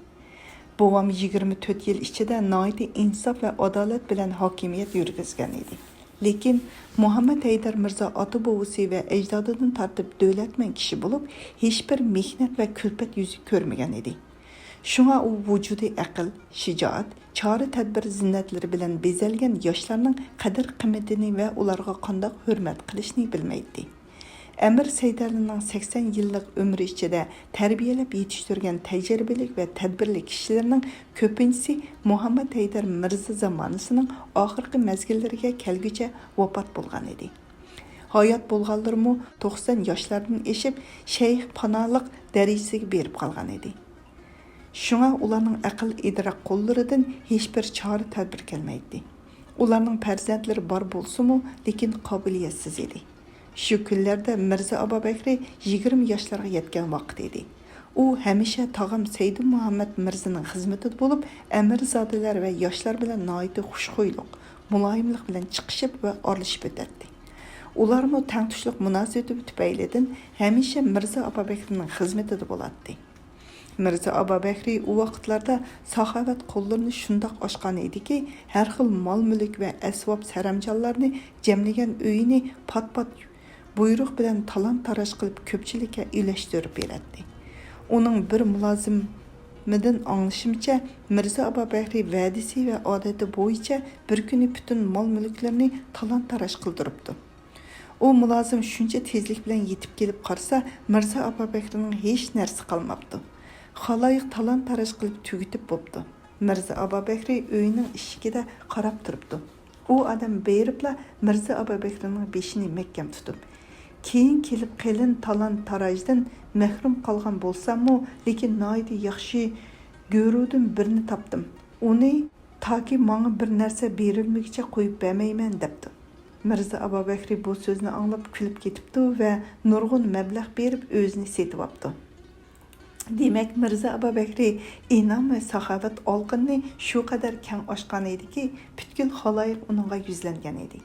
بوۋام يىگىرمە تۆت يىل ئىچىدە ناھايىتى ئىنساپ ۋە ئادالەت بىلەن ھاكىمىيەت يۈرگۈزگەن ئىدى. لېكىن مۇھەممەد ھەيدەر مىرزا ئاتا-بوۋىسى ۋە ئەجدادىدىن تارتىپ دۆلەتمەن كىشى بولۇپ، ھېچبىر مېھنەت ۋە كۈلپەت يۈزى كۆرمىگەن ئىدى. شۇڭا ئۇ ۋۇجۇدىي ئەقىل، شىجائەت، چارە-تەدبىر زىننەتلىرى بىلەن بېزەلگەن ياشلارنىڭ قەدىر-قىممىتىنى ۋە ئۇلارغا قانداق ھۆرمەت قىلىشنى بىلمەيتتى. ئەمىر سەيدەلىنىڭ سەكسەن يىللىق ئۆمرى ئىچىدە تەربىيەلەپ يېتىشتۈرگەن تەجرىبىلىك ۋە تەدبىرلىك كىشىلىرىنىڭ كۆپىنچىسى مۇھەممەد ھەيدەر مىرزا زامانىسىنىڭ ئاخىرقى مەزگىللىرىگە كەلگۈچە ۋاپات بولغان ئىدى. ھايات بولغانلىرىمۇ توقسان ياشلاردىن ئېشىپ، شەيخ پانالىق دەرىجىسىگە بېرىپ قالغان ئىدى. شۇڭا ئۇلارنىڭ ئەقىل-ئىدراك قوللىرىدىن ھېچبىر چارە-تەدبىر كەلمەيتتى. ئۇلارنىڭ پەرزەنتلىرى بار بولسىمۇ، لېكىن قابىلىيەتسىز ئىدى. شۇ كۈنلەردە مىرزا ئابابەكرى يىگىرمە ياشلارغا يەتكەن ۋاقىت ئىدى. ئۇ ھەمىشە تاغام سەيدۇمۇھەممەد مىرزىنىڭ خىزمىتىدە بولۇپ، ئەمىرزادىلەر ۋە ياشلار بىلەن ناھايىتى خۇشخۇيلۇق، مۇلايىملىق بىلەن چىقىشىپ ۋە ئارىلىشىپ ئۆتەتتى. ئۇلارمۇ تەڭتۇشلۇق مۇناسىۋىتى تۈپەيلىدىن ھەمىشە مىرزا ئابابەكرىنىڭ خىزمىتىدە بولاتتى. مىرزا ئابابەكرى ئۇ ۋاقىتلاردا ساخاۋەت قوللىرىنى شۇنداق ئاچقان ئىدىكى، ھەر خىل مال-مۈلۈك ۋە ئەسۋاب-سەرەمجانلارنى جەملىگەن ئۆيىنى پات-پات بۇيرۇق بىلەن تالان-تاراج قىلىپ، كۆپچىلىككە ئۈلەشتۈرۈپ بېرەتتى. ئۇنىڭ بىر مۇلازىمىدىن ئاڭلىشىمچە، مىرزا ئابابەكرى ۋەدىسى ۋە ئادىتى بويىچە بىر كۈنى پۈتۈن مال-مۈلۈكلىرىنى تالان-تاراج قىلدۇرۇپتۇ. ئۇ مۇلازىم شۇنچە تېزلىك بىلەن يېتىپ كېلىپ قارىسا، مىرزا ئابابەكرىنىڭ ھېچ نەرسە قالماپتۇ. خالايىق تالان-تاراج قىلىپ تۈگىتىپ بوپتۇ. مىرزا ئابابەكرى ئۆيىنىڭ ئىشىكىدە قاراپ تۇرۇپتۇ. ئۇ ئادەم بېرىپلا مىرزا ئابابەكرىنىڭ بېشىنى مەھكەم تۇتۇپ، كېيىن كېلىپ قېلىن تالان-تاراجدىن مەھرۇم قالغان بولساممۇ، لېكىن ناھايىتى ياخشى گۆرۇدىن بىرنى تاپتىم. ئۇنى تاكى ماڭا بىر نەرسە بېرىلمىگۈچە قويۇپ بەرمەيمەن، دەپتۇ. مىرزا ئابابەكرى بۇ سۆزنى ئاڭلاپ كۈلۈپ كېتىپتۇ ۋە نۇرغۇن مەبلەغ بېرىپ ئۆزىنى سېتىۋاپتۇ. دېمەك، مىرزا ئابابەكرى ئىنام ۋە ساخاۋەت ئالقىنىنى شۇ قەدەر كەڭ ئاچقان ئىدىكى، پۈتكۈل خالايىق ئۇنىڭغا يۈزلەنگەن ئىدى.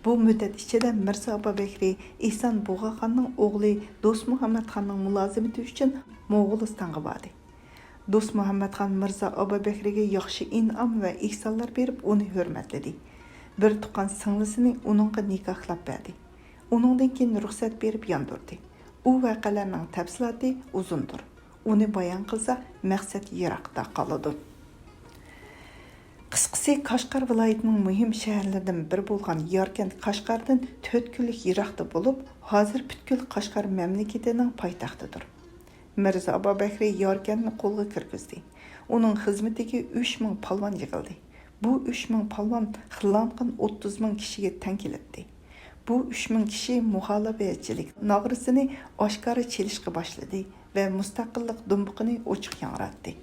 بۇ مۇددەت ئىچىدە مىرزا ئابابەكرى ئېھسان بۇغاخاننىڭ ئوغلى دوستمۇھەممەتخاننىڭ مۇلازىمىتى ئۈچۈن موغۇلىستانغا باردى. دوستمۇھەممەتخان مىرزا ئابابەكرىگە ياخشى ئىنئام ۋە ئېھسانلار بېرىپ، ئۇنى ھۆرمەتلىدى. بىر تۇغقان سىڭلىسىنى ئۇنىڭغا نىكاھلاپ بەردى. ئۇنىڭدىن كېيىن رۇخسەت بېرىپ ياندۇردى. ئۇ ۋەقەلەرنىڭ تەپسىلاتى ئۇزۇندۇر. ئۇنى بايان قىلسا، مەقسەت يىراقتا قالىدۇ. قىسقىسى، قەشقەر ۋىلايىتىنىڭ مۇھىم شەھەرلىرىدىن بىرى بولغان ياركەنت قەشقەردىن تۆت كۈنلۈك يىراقتا بولۇپ، ھازىر پۈتكۈل قەشقەر مەملىكىتىنىڭ پايتەختىدۇر. مىرزا ئابابەكرى ياركەنتنى قولغا كىرگۈزدى. ئۇنىڭ خىزمىتىگە ئۈچ مىڭ پالۋان يىغىلدى. بۇ ئۈچ مىڭ پالۋان خىلانقان ئوتتۇز مىڭ كىشىگە تەڭ كېلەتتى. بۇ ئۈچ مىڭ كىشى مۇخالىپەتچىلىك ناغرىسىنى ئاشكارا چېلىشقا باشلىدى ۋە مۇستەقىللىق دۇمبىقىنى ئوچۇق ياڭراتتى.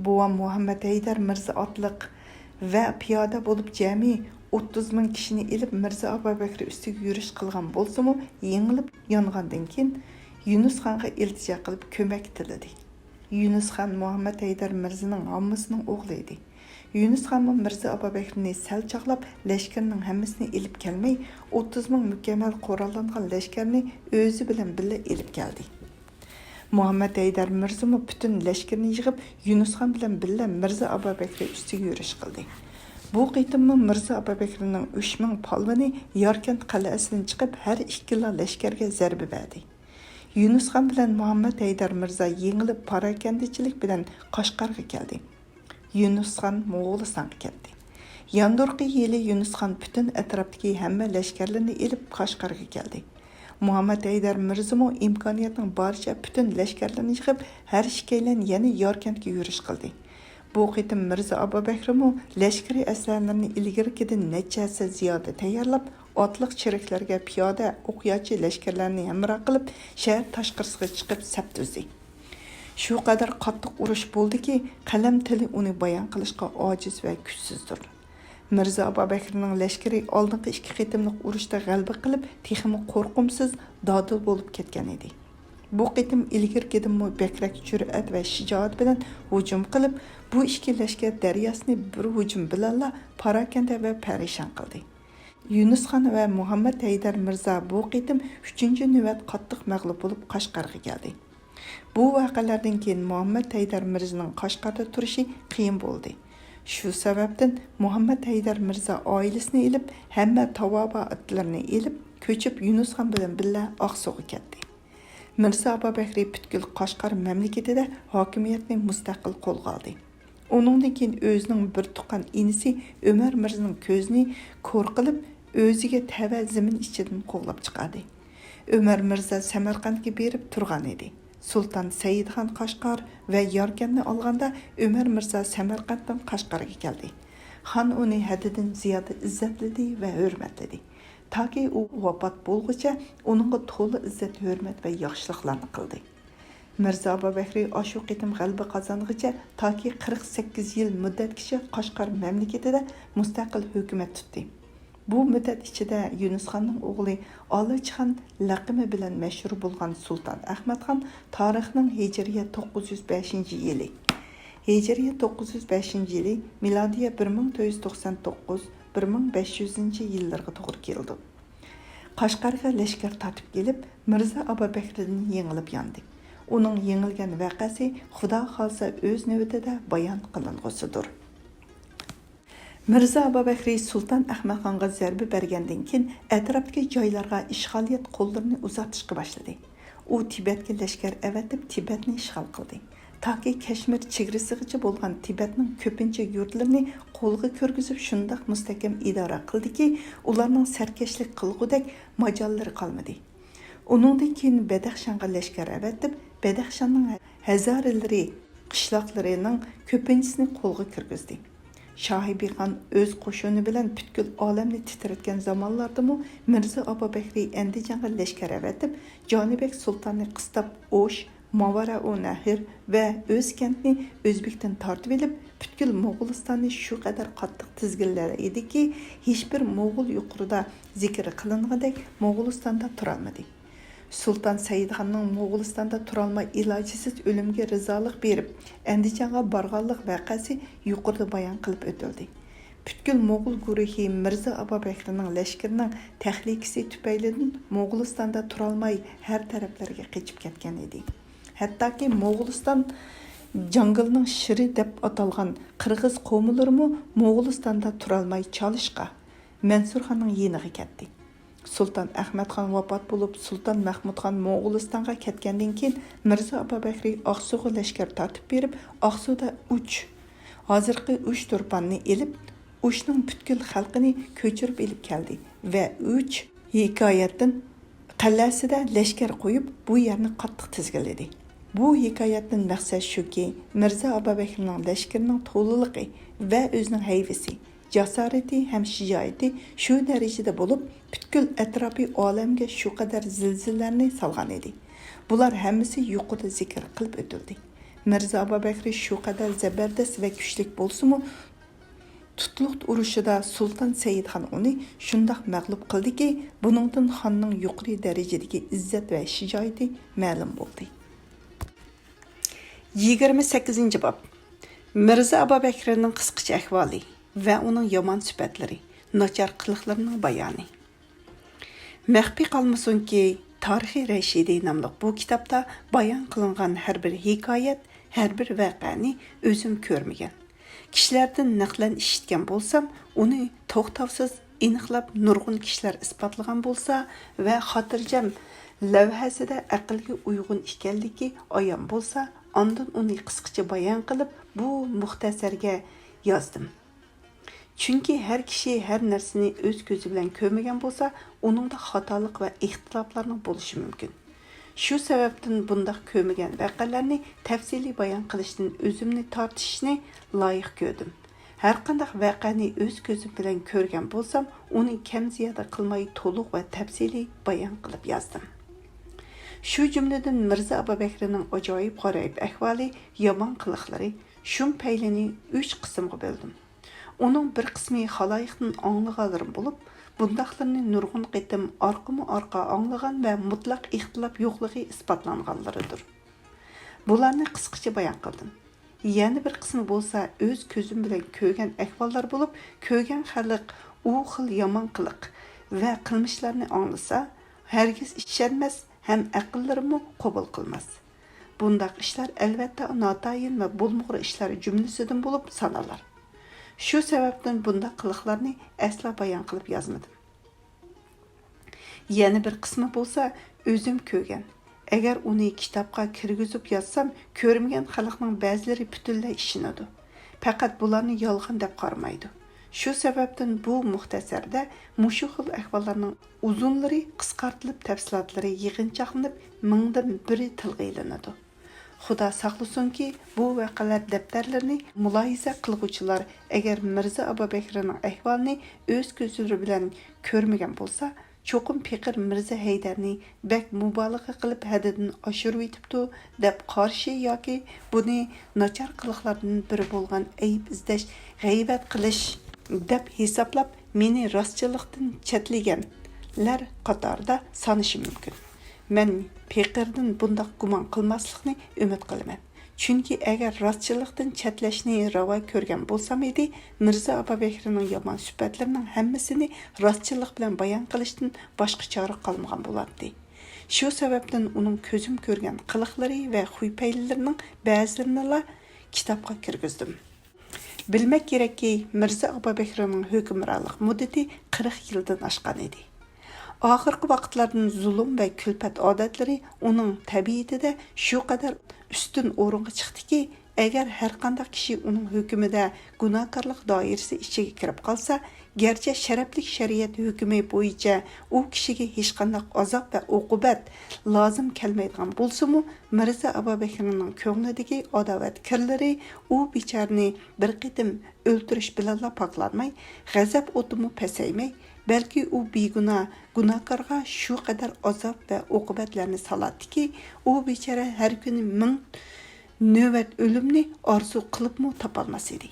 بوۋام مۇھەممەد ھەيدەر مىرزا ئاتلىق ۋە پىيادە بولۇپ جەمئىي ئوتتۇز مىڭ كىشىنى ئېلىپ، مىرزا ئابابەكرى ئۈستىگە يۈرۈش قىلغان بولسىمۇ، يېڭىلىپ يانغاندىن كېيىن، يۈنۈس خانغا ئىلتىجا قىلىپ كۆمەك تىلىدى. يۈنۈس خان مۇھەممەد ھەيدەر مىرزىنىڭ ھاممىسىنىڭ ئوغلى ئىدى. يۈنۈس خانمۇ مىرزا ئابابەكرىنى سەل چاغلاپ، لەشكىرىنىڭ ھەممىسىنى ئېلىپ كەلمەي، ئوتتۇز مىڭ مۇكەممەل قوراللانغان لەشكەرنى ئۆزى بىلەن بىللە ئېلىپ كەلدى. مۇھەممەد ھەيدەر مىرزىمۇ پۈتۈن لەشكىرىنى يىغىپ، يۈنۈس خان بىلەن بىللە مىرزا ئابابەكرى ئۈستىگە يۈرۈش قىلدى. بۇ قېتىممۇ مىرزا ئابابەكرىنىڭ ئۈچ مىڭ پالۋىنى ياركەنت قەلئەسىدىن چىقىپ، ھەر ئىككىلا لەشكەرگە زەربە بەردى. يۈنۈس خان بىلەن مۇھەممەد ھەيدەر مىرزا يېڭىلىپ، پاراكەندىچىلىك بىلەن قەشقەرگە كەلدى. يۈنۈس خان موغۇلىستانغا كەتتى. ياندۇرقى يىلى يۈنۈس خان پۈتۈن ئەتراپتىكى ھەممە لەشكەرلىرىنى ئېلىپ، قەشقەرگە كەلدى. مۇھەممەد ھەيدەر مىرزىمۇ ئىمكانىيەتنىڭ بارىچە پۈتۈن لەشكەرلىرىنى يىغىپ، ھەر ئىككىيلەن يەنە ياركەنتكە يۈرۈش قىلدى. بۇ قېتىم مىرزا ئابابەكرىمۇ لەشكىرىي ئەسلىھەلىرىنى ئىلگىرىكىدىن نەچچە ھەسسە زىيادە تەييارلاپ، ئاتلىق چېرىكلەرگە پىيادە، ئوقياچى لەشكەرلەرنى ھەمراھ قىلىپ، شەھەر تاشقىرىسىغا چىقىپ سەپ تۈزدى. شۇ قەدەر قاتتىق ئۇرۇش بولدىكى، قەلەم تىلى ئۇنى بايان قىلىشقا ئاجىز ۋە كۈچسىزدۇر. مىرزا ئابابەكرىنىڭ لەشكىرى ئالدىنقى ئىككى قېتىملىق ئۇرۇشتا غەلىبە قىلىپ، تېخىمۇ قورقۇمسىز، دادىل بولۇپ كەتكەن ئىدى. بۇ قېتىم ئىلگىرىكىدىنمۇ بەكرەك جۈرئەت ۋە شىجائەت بىلەن ھۇجۇم قىلىپ، بۇ ئىككى لەشكەر دەرياسىنى بىر ھۇجۇم بىلەنلا پاراكەندە ۋە پەرىشان قىلدى. يۈنۈس خان ۋە مۇھەممەد ھەيدەر مىرزا بۇ قېتىم ئۈچىنچى نۆۋەت قاتتىق مەغلۇپ بولۇپ، قەشقەرگە كەلدى. بۇ ۋەقەلەردىن كېيىن مۇھەممەد ھەيدەر مىرزىنىڭ قەشقەردە تۇرۇشى قىيىن بولدى. شۇ سەۋەبتىن مۇھەممەد ھەيدەر مىرزا ئائىلىسىنى ئېلىپ، ھەممە تاۋابا ئاتلىرىنى ئېلىپ، كۆچۈپ يۈنۈس خان بىلەن بىللە ئاقسۇغا كەتتى. مىرزا ئابابەكرى پۈتكۈل قەشقەر مەملىكىتىدە ھاكىمىيەتنى مۇستەقىل قولغا ئالدى. ئۇنىڭدىن كېيىن ئۆزىنىڭ بىر تۇغقان ئىنىسى ئۆمەر مىرزىنىڭ كۆزىنى كور قىلىپ، ئۆزىگە تەۋە زېمىن ئىچىدىن قوغلاپ چىقاردى. ئۆمەر مىرزا سەمەرقەنتكە بېرىپ تۇرغان ئىدى. سۇلتان سەئىدخان قەشقەر ۋە ياركەنتنى ئالغاندا، ئۆمەر مىرزا سەمەرقەنتتىن قەشقەرگە كەلدى. خان ئۇنى ھەددىدىن زىيادە ئىززەتلىدى ۋە ھۆرمەتلىدى. تاكى ئۇ ۋاپات بولغۇچە ئۇنىڭغا تولا ئىززەت-ھۆرمەت ۋە ياخشىلىقلارنى قىلدى. مىرزا ئابابەكرى ئاشۇ قېتىم غەلىبە قازانغىچە تاكى قىرىق سەككىز يىل مۇددەتكىچە قەشقەر مەملىكىتىدە مۇستەقىل ھۆكۈمەت تۇتتى. بۇ مۇددەت ئىچىدە يۈنۈسخاننىڭ ئوغلى ئالىچخان لەقىمى بىلەن مەشھۇر بولغان سۇلتان ئەخمەتخان تارىخنىڭ ھىجرىيە توققۇز يۈز بەشىنچى يىلى، ھىجرىيە توققۇز يۈز بەشىنچى يىلى، مىلادىيە بىر مىڭ تۆت يۈز توقسان توققۇز، بىر مىڭ بەش يۈزىنچى يىللىرىغا توغرا كېلىدۇ. قەشقەرگە لەشكەر تارتىپ كېلىپ، مىرزا ئابابەكرىدىن يېڭىلىپ ياندى. ئۇنىڭ يېڭىلگەن ۋەقەسى خۇدا خالىسا ئۆز نۆۋىتىدە بايان قىلىنغۇسىدۇر. مىرزا ئابابەكرى سۇلتان ئەخمەتخانغا زەربە بەرگەندىن كېيىن، ئەتراپتىكى جايلارغا ئىشغالىيەت قوللىرىنى ئۇزارتىشقا باشلىدى. ئۇ تىبەتكە لەشكەر ئەۋەتىپ، تىبەتنى ئىشغال قىلدى. تاكى كەشمىر چېگرىسىغىچە بولغان تىبەتنىڭ كۆپىنچە يۇرتلىرىنى قولغا كىرگۈزۈپ، شۇنداق مۇستەھكەم ئىدارە قىلدىكى، ئۇلارنىڭ سەركەشلىك قىلغۇدەك ماجاللىرى قالمىدى. ئۇنىڭدىن كېيىن بەدەخشانغا لەشكەر ئەۋەتىپ، بەدەخشاننىڭ ھەزارىلىرى قىشلاقلىرىنىڭ كۆپىنچىسىنى قولغا كىرگۈزدى. شاھى بىخان ئۆز قوشۇنى بىلەن پۈتكۈل ئالەمنى تىترەتكەن زامانلاردىمۇ مىرزا ئابابەكرى ئەندىجانغا لەشكەر ئەۋەتىپ، جانىبەگ سۇلتاننى قىستاپ، ئوش، ماۋارائۇنەھر ۋە ئۆزكەنتنى ئۆزبېكتىن تارتىۋېلىپ، پۈتكۈل موغۇلىستاننى شۇ قەدەر قاتتىق تىزگىنلەيدىكى، ھېچبىر موغۇل يۇقىرىدا زىكىر قىلىنغىنىدەك موغۇلىستاندا تۇرالمىدى. سۇلتان سەئىدخاننىڭ موغۇلىستاندا تۇرالماي ئىلاجىسىز ئۆلۈمگە رىزالىق بېرىپ، ئەندىجانغا بارغانلىق ۋەقەسى يۇقىرىدا بايان قىلىپ ئۆتۈلدى. پۈتكۈل موغۇل گۇرۇھى مىرزا ئابابەكرىنىڭ لەشكىرىنىڭ تەھلىكىسى تۈپەيلىدىن موغۇلىستاندا تۇرالماي، ھەر تەرەپلەرگە قېچىپ كەتكەن ئىدى. ھەتتاكى موغۇلىستان جاڭگىلنىڭ شىرى دەپ ئاتالغان قىرغىز قومىلىرىمۇ موغۇلىستاندا تۇرالماي چالىشقا، مەنسۇرخاننىڭ يېنىغا كەتتى. سۇلتان ئەخمەتخان ۋاپات بولۇپ، سۇلتان مەخمۇتخان موغۇلىستانغا كەتكەندىن كېيىن، مىرزا ئابابەكرى ئاقسۇغا لەشكەر تارتىپ بېرىپ، ئاقسۇدا ئۇچ، ھازىرقى ئۇچ تۇرپاننى ئېلىپ، ئۇچنىڭ پۈتكۈل خەلقىنى كۆچۈرۈپ ئېلىپ كەلدى ۋە ئۇچ ھېكايەتتىن قەلئەسىدە لەشكەر قويۇپ، بۇ يەرنى قاتتىق تىزگىنلىدى. بۇ ھېكايەتتىن مەقسەت شۇكى، مىرزا ئابابەكرىنىڭ لەشكىرىنىڭ تولىلىقى ۋە ئۆزىنىڭ ھەيۋىسى، جاسارىتى ھەم شىجائىتى شۇ دەرىجىدە بولۇپ، پۈتكۈل ئەتراپىي ئالەمگە شۇ قەدەر زىلزىلىلەرنى سالغان ئىدى. بۇلار ھەممىسى يۇقىرىدا زىكىر قىلىپ ئۆتۈلدى. مىرزا ئابابەكرى شۇ قەدەر زەبەردەس ۋە كۈچلۈك بولسىمۇ، تۇتلۇق ئۇرۇشىدا سۇلتان سەئىدخان ئۇنى شۇنداق مەغلۇپ قىلدىكى، بۇنىڭدىن خاننىڭ يۇقىرى دەرىجىدىكى ئىززەت ۋە شىجائىتى مەلۇم بولدى. يىگىرمە سەككىزىنچى باب. مىرزا ئابابەكرىنىڭ قىسقىچە ئەھۋالى ۋە ئۇنىڭ يامان سۈپەتلىرى، ناچار قىلىقلىرىنىڭ بايانى. مەخپىي قالمىسۇنكى، تارىخى رەشىدىي ناملىق بۇ كىتابتا بايان قىلىنغان ھەر بىر ھېكايەت، ھەر بىر ۋەقەنى ئۆزۈم كۆرمىگەن، كىشىلەردىن نەقلەن ئىشىتكەن بولسام، ئۇنى توختاۋسىز ئېنىقلاپ نۇرغۇن كىشىلەر ئىسپاتلىغان بولسا ۋە خاتىرجەم لەۋھەسىدە ئەقىلگە ئۇيغۇن ئىكەنلىكى ئايان بولسا، ئاندىن ئۇنى قىسقىچە بايان قىلىپ، بۇ مۇختەسەرگە يازدىم. چۈنكى ھەر كىشى ھەر نەرسىنى ئۆز كۆزى بىلەن كۆرمىگەن بولسا، ئۇنىڭدا خاتالىق ۋە ئىختىلاپلارنىڭ بولۇشى مۇمكىن. شۇ سەۋەبتىن بۇنداق كۆرمىگەن ۋەقەلەرنى تەپسىلىي بايان قىلىشتىن ئۆزۈمنى تارتىشنى لايىق كۆردۈم. ھەرقانداق ۋەقەنى ئۆز كۆزۈم بىلەن كۆرگەن بولسام، ئۇنى كەم زىيادە قىلماي تولۇق ۋە تەپسىلىي بايان قىلىپ يازدىم. شۇ جۈملىدىن مىرزا ئابابەكرىنىڭ ئاجايىپ غارايىپ ئەھۋالى، يامان قىلىقلىرى، شۇم پەيلىنى ئۈچ قىسىمغا بۆلدۈم. ئۇنىڭ بىر قىسمى خالايىقتىن ئاڭلىغانلىرىم بولۇپ، بۇنداقلىرىنى نۇرغۇن قېتىم ئارقىمۇ ئارقا ئاڭلىغان ۋە مۇتلەق ئىختىلاپ يوقلۇقى ئىسپاتلانغانلىرىدۇر. بۇلارنى قىسقىچە بايان قىلدىم. يەنە بىر قىسمى بولسا ئۆز كۆزۈم بىلەن كۆرگەن ئەھۋاللار بولۇپ، كۆرگەن خەلق ئۇ خىل يامان قىلىق ۋە قىلمىشلارنى ئاڭلىسا، ھەرگىز ئىشەنمەس ھەم ئەقىللىرىمۇ قوبۇل قىلماس. بۇنداق ئىشلار ئەلۋەتتە ناتايىن ۋە بولمىغۇر ئىشلار جۈملىسىدىن بولۇپ سانىلار. شۇ سەۋەبتىن بۇنداق قىلىقلارنى ئەسلا بايان قىلىپ يازمىدىم. يەنە بىر قىسمى بولسا ئۆزۈم كۆرگەن. ئەگەر ئۇنى كىتابقا كىرگۈزۈپ يازسام، كۆرمىگەن خەلقنىڭ بەزىلىرى پۈتۈنلەي ئىشىنىدۇ. پەقەت بۇلارنى يالغان دەپ قارىمايدۇ. شۇ سەۋەبتىن بۇ مۇختەسەردە مۇشۇ خىل ئەھۋاللارنىڭ ئۇزۇنلىرى قىسقارتىلىپ، تەپسىلاتلىرى يىغىنچاقلىنىپ، مىڭدىن بىرى تىلغا ئېلىنىدۇ. خۇدا ساقلىسۇنكى، بۇ ۋەقەلەر دەپتەرلىرىنى مۇلاھىزە قىلغۇچىلار ئەگەر مىرزا ئابابەكرىنىڭ ئەھۋالىنى ئۆز كۆزلىرى بىلەن كۆرمىگەن بولسا، چوقۇم پېقىر مىرزا ھەيدەرنى بەك مۇبالىغە قىلىپ ھەددىدىن ئاشۇرۇۋېتىپتۇ دەپ قارشى ياكى بۇنى ناچار قىلىقلاردىن بىرى بولغان ئەيىب ئىزدەش، غەيۋەت قىلىش دەپ ھېسابلاپ، مېنى راستچىللىقتىن چەتلىگەنلەر قاتارىدا سانىشى مۇمكىن. مەن پېقىردىن بۇنداق گۇمان قىلماسلىقنى ئۈمىد قىلىمەن. چۈنكى ئەگەر راستچىللىقتىن چەتلەشنى راۋا كۆرگەن بولسام ئىدى، مىرزا ئابابەكرىنىڭ يامان سۈپەتلىرىنىڭ ھەممىسىنى راستچىللىق بىلەن بايان قىلىشتىن باشقا چارە قالمىغان بولاتتى. شۇ سەۋەبتىن ئۇنىڭ كۆزۈم كۆرگەن قىلىقلىرى ۋە خۇيپەيلىرىنىڭ بەزىلىرىنىلا كىتابقا كىرگۈزدۈم. بىلمەك كېرەككى، مىرزا ئابابەكرىنىڭ ھۆكۈمرانلىق مۇددىتى قىرىق يىلدىن ئاشقان ئىدى. ئاخىرقى ۋاقىتلاردىن زۇلۇم ۋە كۈلپەت ئادەتلىرى ئۇنىڭ تەبىئىتىدە شۇ قەدەر ئۈستۈن ئورۇنغا چىقتىكى، ئەگەر ھەرقانداق كىشى ئۇنىڭ ھۆكمىدە گۇناھكارلىق دائىرىسى ئىچىگە كىرىپ قالسا، گەرچە شەرەپلىك شەرىئەت ھۆكمى بويىچە ئۇ كىشىگە ھېچقانداق ئازاب ۋە ئوقۇبەت لازىم كەلمەيدىغان بولسىمۇ، مىرزا ئابابەكرىنىڭ كۆڭلىدىكى ئاداۋەت كىرلىرى ئۇ بىچارىنى بىر قېتىم ئۆلتۈرۈش بىلەنلا پاكلانماي، غەزەپ ئوتىمۇ پەسەيمەي، بەلكى ئۇ بىگۇناھ گۇناھكارغا شۇ قەدەر ئازاب ۋە ئوقۇبەتلەرنى سالاتتىكى، ئۇ بىچارە ھەر كۈنى مىڭ نۆۋەت ئۆلۈمنى ئارزۇ قىلىپمۇ تاپالماس ئىدى.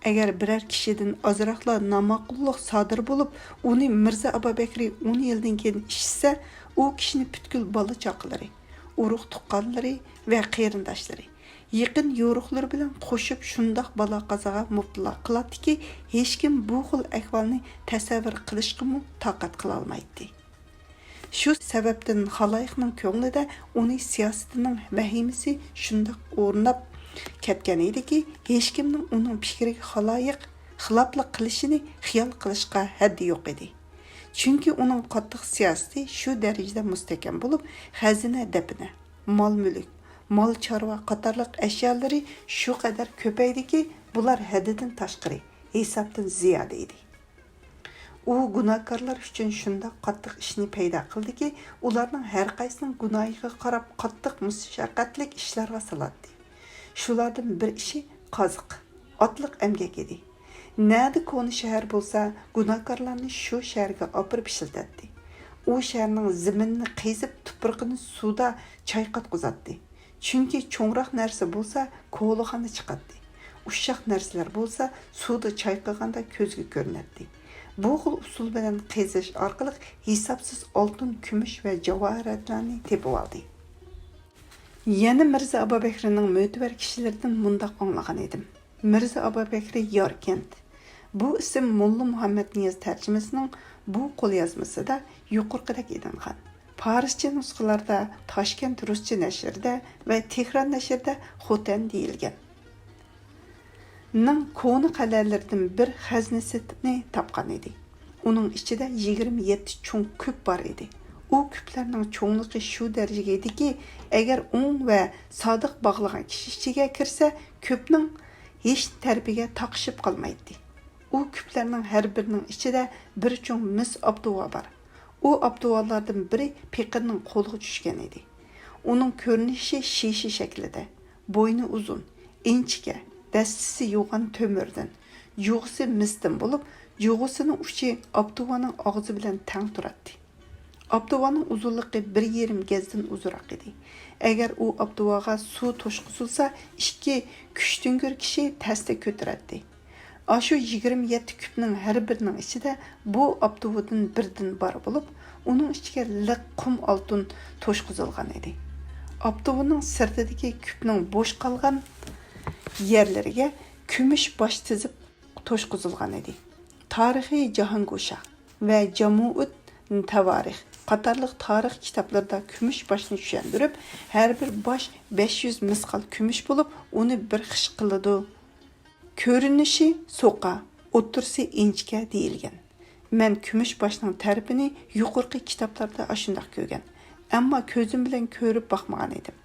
ئەگەر بىرەر كىشىدىن ئازراقلا ناماقۇللۇق سادىر بولۇپ، ئۇنى مىرزا ئابابەكرى ئون يىلدىن كېيىن ئىشىتسە، ئۇ كىشىنى پۈتكۈل بالا-چاقىلىرى، ئۇرۇق-تۇغقانلىرى ۋە قېرىنداشلىرى، يېقىن يورۇقلىرى بىلەن قوشۇپ شۇنداق بالا-قازاغا مۇپتىلا قىلاتتىكى، ھېچكىم بۇ خىل ئەھۋالنى تەسەۋۋۇر قىلىشقىمۇ تاقەت قىلالمايتتى. شۇ سەۋەبتىن خالايىقنىڭ كۆڭلىدە ئۇنى سىياسىتىنىڭ ۋەھىمىسى شۇنداق ئورناپ كەتكەن ئىدىكى، ھېچكىمنىڭ ئۇنىڭ پىكرىگە خالايىق خىلاپلىق قىلىشىنى خىيال قىلىشقا ھەددى يوق ئىدى. چۈنكى ئۇنىڭ قاتتىق سىياسىتى شۇ دەرىجىدە مۇستەھكەم بولۇپ، خەزىنە دەپنە، مال-مۈلۈك، مال-چارۋا قاتارلىق ئەشيالىرى شۇ قەدەر كۆپەيدىكى، بۇلار ھەددىدىن تاشقىرى، ھېسابتىن زىيادە ئىدى. ئۇ گۇناھكارلار ئۈچۈن شۇنداق قاتتىق ئىشنى پەيدا قىلدىكى، ئۇلارنىڭ ھەرقايسىنىڭ گۇناھىغا قاراپ قاتتىق مۇشەققەتلىك ئىشلارغا سالاتتى. شۇلاردىن بىر ئىشى قازىق، ئاتلىق ئەمگەك ئىدى. نەدە كونا شەھەر بولسا، گۇناھكارلارنى شۇ شەھەرگە ئاپىرىپ ئىشلىتەتتى. ئۇ شەھەرنىڭ زېمىنىنى قېزىپ، تۇپرىقىنى سۇدا چايقاتقۇزاتتى. چۈنكى چوڭراق نەرسە بولسا كولىخانا چىقاتتى. ئۇششاق نەرسىلەر بولسا سۇدا چايقىغاندا كۆزگە كۆرۈنەتتى. بۇ خىل ئۇسۇل بىلەن قېزىش ئارقىلىق ھېسابسىز ئالتۇن، كۈمۈش ۋە جاۋاھىراتلارنى تېپىۋالدى. يەنە مىرزا ئابابەكرىنىڭ مۆتىۋەر كىشىلىرىدىن مۇنداق ئاڭلىغان ئىدىم. مىرزا ئابابەكرى ياركەنت. بۇ ئىسىم موللا مۇھەممەدنىياز تەرجىمىسىنىڭ بۇ قوليازمىسىدا يۇقىرىقىدەك ئېلىنغان. پارسچە نۇسخىلاردا، تاشكەنت رۇسچە نەشرىدە ۋە تېھران نەشرىدە خوتەن دېيىلگەن. نىڭ كونا قەلئەلىرىدىن بىر خەزنىسىنى تاپقان ئىدى. ئۇنىڭ ئىچىدە يىگىرمە يەتتە چوڭ كۈپ بار ئىدى. ئۇ كۈپلەرنىڭ چوڭلۇقى شۇ دەرىجىگە ئىدىكى، ئەگەر ئوڭ ۋە سادىق باغلىغان كىشى ئىچىگە كىرسە، كۈپنىڭ ھېچ تەرىپىگە تاقىشىپ قالمايتتى. ئۇ كۈپلەرنىڭ ھەر بىرىنىڭ ئىچىدە بىر چوڭ مىس ئابدۇۋا بار. ئۇ ئابدۇۋالاردىن بىرى پېقىرنىڭ قولىغا چۈشكەن ئىدى. ئۇنىڭ كۆرۈنۈشى شىشە شەكلىدە، بوينى ئۇزۇن، ئىنچىكە، دەستىسى يوغان تۆمۈردىن، جۇغىسى مىستىن بولۇپ، جۇغىسىنىڭ ئۇچى ئابدۇۋانىڭ ئاغزى بىلەن تەڭ تۇراتتى. ئابدۇۋانىڭ ئۇزۇنلۇقى بىر يېرىم گەزدىن ئۇزۇنراق ئىدى. ئەگەر ئۇ ئابدۇۋاغا سۇ توشقۇزۇلسا، ئىككى كۈچتۈڭگۈر كىشى تەستە كۆتۈرەتتى. ئاشۇ يىگىرمە يەتتە كۈپنىڭ ھەر بىرىنىڭ ئىچىدە بۇ ئابدۇۋىدىن بىردىن بار بولۇپ، ئۇنىڭ ئىچىگە لىق قۇم ئالتۇن توشقۇزۇلغان ئىدى. ئابدۇۋىنىڭ سىرتىدىكى كۈپنىڭ بوش قالغان يەرلىرىگە كۈمۈش باش تىزىپ توشقۇزۇلغان ئىدى. تارىخى جاھانگوشا ۋە جامۇئۇت تاۋارىخ قاتارلىق تارىخ كىتابلىرىدا كۈمۈش باشنى چۈشەندۈرۈپ، ھەر بىر باش بەش يۈز مىسقال كۈمۈش بولۇپ، ئۇنى بىر خىش قىلىدۇ. كۆرۈنۈشى سوقا، ئوتتۇرىسى ئىنچىكە دېيىلگەن. مەن كۈمۈش باشنىڭ تەرىپىنى يۇقىرىقى كىتابلاردا ئاشۇنداق كۆرگەن، ئەمما كۆزۈم بىلەن كۆرۈپ باقمىغان ئىدىم.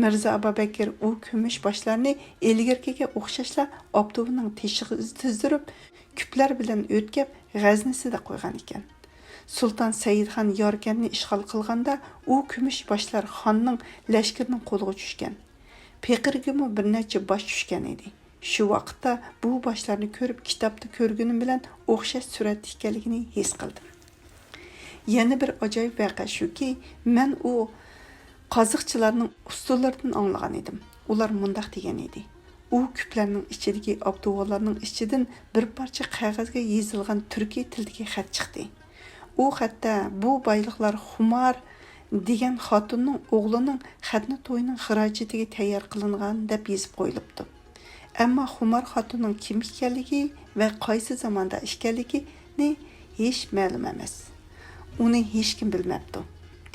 مىرزا ئابابەكىر ئۇ كۈمۈش باشلارنى ئىلگىرىكىگە ئوخشاشلا ئابدۇۋىنىڭ تېشىغا تىزدۇرۇپ، كۈپلەر بىلەن ئۆتكەپ، غەزنىسىدە قويغان ئىكەن. سۇلتان سەئىدخان ياركەنتنى ئىشغال قىلغاندا، ئۇ كۈمۈش باشلار خاننىڭ لەشكىرىنىڭ قولىغا چۈشكەن. پېقىرگىمۇ بىر نەچچە باش چۈشكەن ئىدى. شۇ ۋاقىتتا بۇ باشلارنى كۆرۈپ، كىتابتا كۆرگىنىم بىلەن ئوخشاش سۈرەتتە ئىكەنلىكىنى ھېس قىلدىم. يەنە بىر ئاجايىپ ۋەقە شۇكى، مەن ئۇ قازىقچىلارنىڭ ئۇستىلىرىدىن ئاڭلىغان ئىدىم. ئۇلار مۇنداق دېگەن ئىدى: «ئۇ كۈپلەرنىڭ ئىچىدىكى ئابدۇۋالارنىڭ ئىچىدىن بىر پارچە قەغەزگە يېزىلغان تۈركىي تىلدىكى خەت چىقتى. ئۇ خەتتە بۇ بايلىقلار خۇمار دېگەن خاتۇننىڭ ئوغلىنىڭ خەتنە تويىنىڭ خىراجىتىگە تەييار قىلىنغان دەپ يېزىپ قويۇلۇپتۇ. ئەمما خۇمار خاتۇننىڭ كىم ئىكەنلىكى ۋە قايسى زاماندا ئىكەنلىكىنى ھېچ مەلۇم ئەمەس. ئۇنى ھېچكىم بىلمەپتۇ.»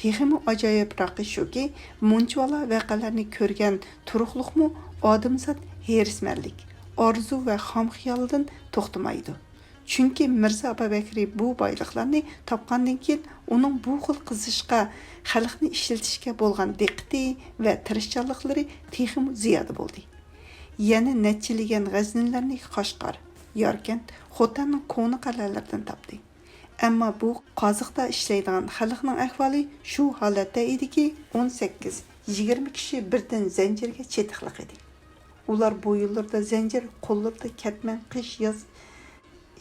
تېخىمۇ ئاجايىپراقى شۇكى، مۇنچىۋالا ۋەقەلەرنى كۆرگەن تۇرۇقلۇقمۇ ئادەمزات ھېرىسمەنلىك، ئارزۇ ۋە خام خىيالدىن توختىمايدۇ. چۈنكى مىرزا ئابابەكرى بۇ بايلىقلارنى تاپقاندىن كېيىن، ئۇنىڭ بۇ خىل قېزىشقا، خەلقنى ئىشلىتىشكە بولغان دىققىتى ۋە تىرىشچانلىقلىرى تېخىمۇ زىيادە بولدى. يەنە نەچچىلىگەن غەزنىلەرنى قەشقەر، ياركەنت، خوتەننىڭ كونا قەلئەلىرىدىن تاپتى. ئەمما بۇ قازىقتا ئىشلەيدىغان خەلقنىڭ ئەھۋالى شۇ ھالەتتە ئىدىكى، ئون سەككىز، يىگىرمە كىشى بىردىن زەنجىرگە چېتىقلىق ئىدى. ئۇلار بويۇنلىرىدا زەنجىر، قوللىرىدا كەتمەن، قىش، ياز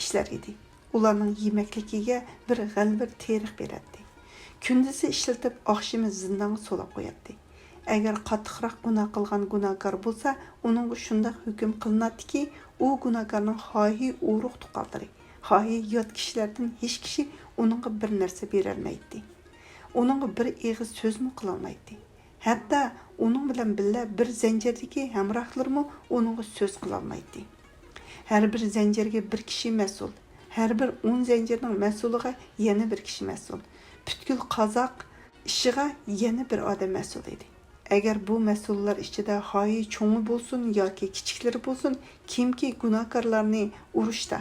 ئىشلەر ئىدى. ئۇلارنىڭ يېمەكلىكىگە بىر غەلۋىر تېرىق بېرەتتى. كۈندۈزى ئىشلىتىپ، ئاخشىمى زىندانغا سولاپ قوياتتى. ئەگەر قاتتىقراق گۇناھ قىلغان گۇناھكار بولسا، ئۇنىڭغا شۇنداق ھۆكۈم قىلىناتتىكى، ئۇ گۇناھكارنىڭ خاھىي ئۇرۇق-تۇغقانلىرى، خاھىي يات كىشىلەردىن ھېچ كىشى ئۇنىڭغا بىر نەرسە بېرەلمەيتتى. ئۇنىڭغا بىر ئېغىز سۆزمۇ قىلالمايتتى. ھەتتا ئۇنىڭ بىلەن بىللە بىر زەنجىردىكى ھەمراھلىرىمۇ ئۇنىڭغا سۆز قىلالمايتتى. ھەر بىر زەنجىرگە بىر كىشى مەسئۇل، ھەر بىر ئون زەنجىرنىڭ مەسئۇلىغا يەنە بىر كىشى مەسئۇل، پۈتكۈل قازاق ئىشىغا يەنە بىر ئادەم مەسئۇل ئىدى. ئەگەر بۇ مەسئۇللار ئىچىدە ھايى چوڭى بولسۇن ياكى كىچىكلىرى بولسۇن، كىمكى گۇناھكارلارنى ئۇرۇشتا،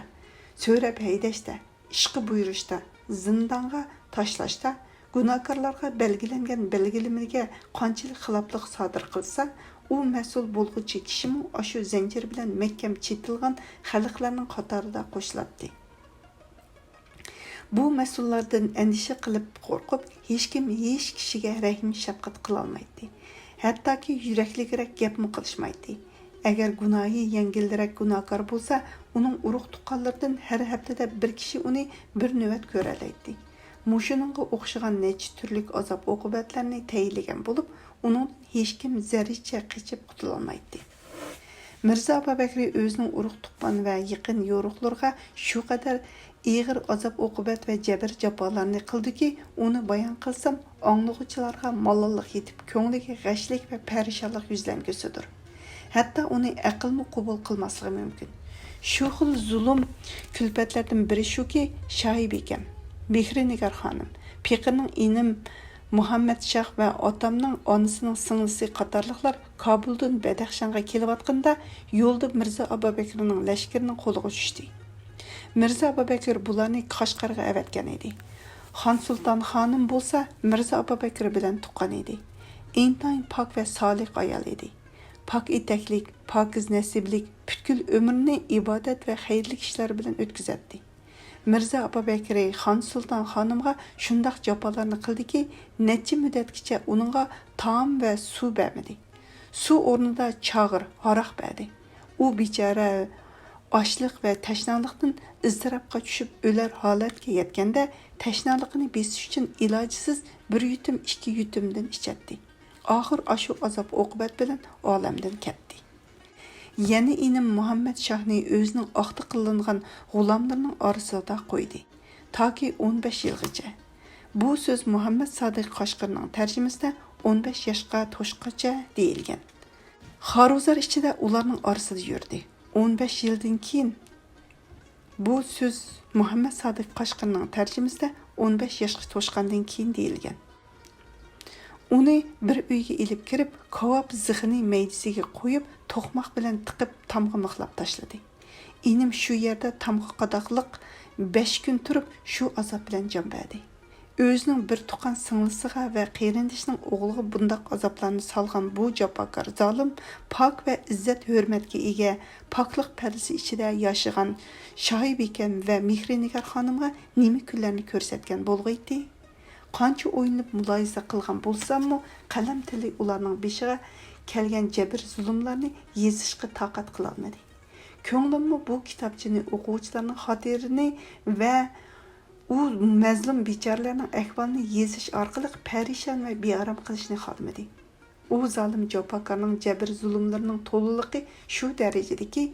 سۆرەپ ھەيدەشتە، ئىشقا بۇيرۇشتا، زىندانغا تاشلاشتا، گۇناھكارلارغا بەلگىلەنگەن بەلگىلىمىگە قانچىلىك خىلاپلىق سادىر قىلسا، ئۇ مەسئۇل بولغۇچى كىشىمۇ ئاشۇ زەنجىر بىلەن مەھكەم چېتىلغان خەلقلەرنىڭ قاتارىدا قوشۇلاتتى. بۇ مەسئۇللاردىن ئەندىشە قىلىپ قورقۇپ، ھېچكىم ھېچ كىشىگە رەھىم-شەپقەت قىلالمايتتى. ھەتتاكى يۈرەكلىكرەك گەپمۇ قىلىشمايتتى. ئەگەر گۇناھى يەڭگىلرەك گۇناھكار بولسا، ئۇنىڭ ئۇرۇق-تۇغقانلىرىدىن ھەر ھەپتىدە بىر كىشى ئۇنى بىر نۆۋەت كۆرەلەيتتى. مۇشۇنىڭغا ئوخشىغان نەچچە تۈرلۈك ئازاب-ئوقۇبەتلەرنى تەيىنلىگەن بولۇپ، ئۇنىڭدىن ھېچكىم زەررىچە قېچىپ قۇتۇلالمايتتى. مىرزا ئابابەكرى ئۆزىنىڭ ئۇرۇق-تۇغقان ۋە يېقىن يورۇقلىرىغا شۇ قەدەر ئېغىر ئازاب-ئوقۇبەت ۋە جەبىر-جاپالارنى قىلدىكى، ئۇنى بايان قىلسام، ئاڭلىغۇچىلارغا مالاللىق يېتىپ، كۆڭلىگە غەشلىك ۋە پەرىشانلىق يۈزلەنگۈسىدۇر. ھەتتا ئۇنى ئەقىلمۇ قوبۇل قىلماسلىقى مۇمكىن. شۇ خىل زۇلۇم، كۈلپەتلەردىن بىرى شۇكى، شاھىبىكەم، مېھرىنىگار خانىم، پېقىرنىڭ ئىنىم مۇھەممەد شاھ ۋە ئاتامنىڭ ئانىسىنىڭ سىڭلىسى قاتارلىقلار كابۇلدىن بەدەخشانغا كېلىۋاتقىنىدا، يولدا مىرزا ئابابەكرىنىڭ لەشكىرىنىڭ قولىغا چۈشتى. مىرزا ئابابەكرى بۇلارنى قاشقارغا ئەۋەتكەن ئىدى. خانسۇلتان خانىم بولسا مىرزا ئابابەكرى بىلەن تۇغقان ئىدى. ئىنتايىن پاك ۋە سالىھ ئايال ئىدى. پاك ئېتەكلىك، پاكىز نەسىبلىك، پۈتكۈل ئۆمرىنى ئىبادەت ۋە خەيرلىك ئىشلار بىلەن ئۆتكۈزەتتى. مىرزا ئابابەكرى خانسۇلتان خانىمغا شۇنداق جاپالارنى قىلدىكى، نەچچە مۇددەتكىچە ئۇنىڭغا تائام ۋە سۇ بەرمىدى. سۇ ئورنىدا چاغىر، ھاراق بەردى. ئۇ بىچارە ئاچلىق ۋە تەشنالىقتىن ئىزتىراپقا چۈشۈپ ئۆلەر ھالەتكە يەتكەندە، تەشنالىقىنى بېسىش ئۈچۈن ئىلاجسىز بىر يۇتۇم، ئىككى يۇتۇمدىن ئىچەتتى. ئاخىر ئاشۇ ئازاب-ئوقۇبەت بىلەن ئالەمدىن كەتتى. يەنە ئىنىم مۇھەممەد شاھنى ئۆزىنىڭ ئاختا قىلىنغان غۇلاملىرىنىڭ ئارىسىدا قويدى. تاكى ئون بەش يىلغىچە. بۇ سۆز مۇھەممەد سادىق قاشقىرنىڭ تەرجىمىسىدە ئون بەش ياشقا توشقىچە دېيىلگەن. خارۇزار ئىچىدە ئۇلارنىڭ ئارىسىدا يۈردى. ئون بەش يىلدىن كېيىن، بۇ سۆز مۇھەممەد سادىق قاشقىرنىڭ تەرجىمىسىدە ئون بەش ياشقا توشقاندىن كېيىن دېيىلگەن. ئۇنى بىر ئۆيگە ئېلىپ كىرىپ، كاۋاپ زىخىنى مەيدىسىگە قويۇپ، توقماق بىلەن تىقىپ، تامغا مىخلاپ تاشلىدى. ئىنىم شۇ يەردە تامغا قاداقلىق بەش كۈن تۇرۇپ، شۇ ئازاب بىلەن جان بەردى. ئۆزىنىڭ بىر تۇغقان سىڭلىسىغا ۋە قېرىندىشىنىڭ ئوغلىغا بۇنداق ئازابلارنى سالغان بۇ جاپاكار زالىم، پاك ۋە ئىززەت-ھۆرمەتكە ئىگە، پاكلىق پەردىسى ئىچىدە ياشىغان شاھىبىكەم ۋە مېھرىنىگار خانىمغا نېمە كۈنلەرنى كۆرسەتكەن بولغىيتى؟ قانچە ئويلىنىپ مۇلاھىزە قىلغان بولساممۇ، قەلەم تىلى ئۇلارنىڭ بېشىغا كەلگەن جەبىر-زۇلۇملارنى يېزىشقا تاقەت قىلالمىدى. كۆڭلۈممۇ بۇ كىتابچىنى ئوقۇغۇچىلارنىڭ خاتىرىنى ۋە ئۇ مەزلۇم بىچارىلەرنىڭ ئەھۋالىنى يېزىش ئارقىلىق پەرىشان ۋە بىئارام قىلىشنى خالىمىدى. ئۇ زالىم جاپاكارنىڭ جەبىر-زۇلۇملىرىنىڭ تولىلىقى شۇ دەرىجىدىكى،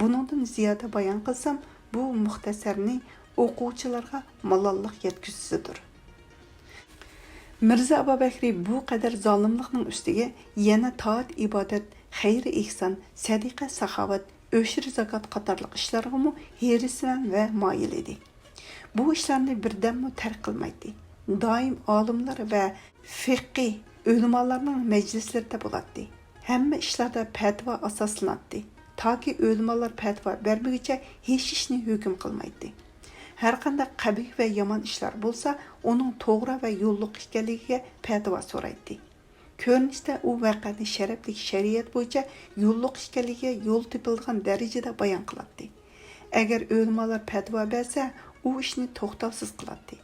بۇنىڭدىن زىيادە بايان قىلسام، بۇ مۇختەسەرنى ئوقۇغۇچىلارغا مالاللىق يەتكۈزىدۇ. مىرزا ئابابەكرى بۇ قەدەر زالىملىقنىڭ ئۈستىگە يەنە تائەت-ئىبادەت، خەير-ئېھسان، سەدىقە-ساخاۋەت، ئۆشۈر-زاكات قاتارلىق ئىشلارغىمۇ ھېرىسمەن ۋە مايىل ئىدى. بۇ ئىشلارنى بىردەممۇ تەرك قىلمايتتى. دائىم ئالىملار ۋە فىقىھ ئۆلىمالارنىڭ مەجلىسلىرىدە بولاتتى. ھەممە ئىشلاردا پەتىۋا ئاساسلىناتتى. تاكى ئۆلىمالار پەتىۋا بەرمىگۈچە ھېچ ئىشنى ھۆكۈم قىلمايتتى. ھەرقانداق قەبىھ ۋە يامان ئىشلار بولسا، ئۇنىڭ توغرا ۋە يوللۇق ئىكەنلىكىگە پەتىۋا سورايتتى. كۆرۈنۈشتە ئۇ ۋەقەنى شەرەپلىك شەرىئەت بويىچە يوللۇق ئىكەنلىكىگە يول تېپىلىدىغان دەرىجىدە بايان قىلاتتى. ئەگەر ئۆلىمالار پەتىۋا بەرسە، ئۇ ئىشنى توختاۋسىز قىلاتتى.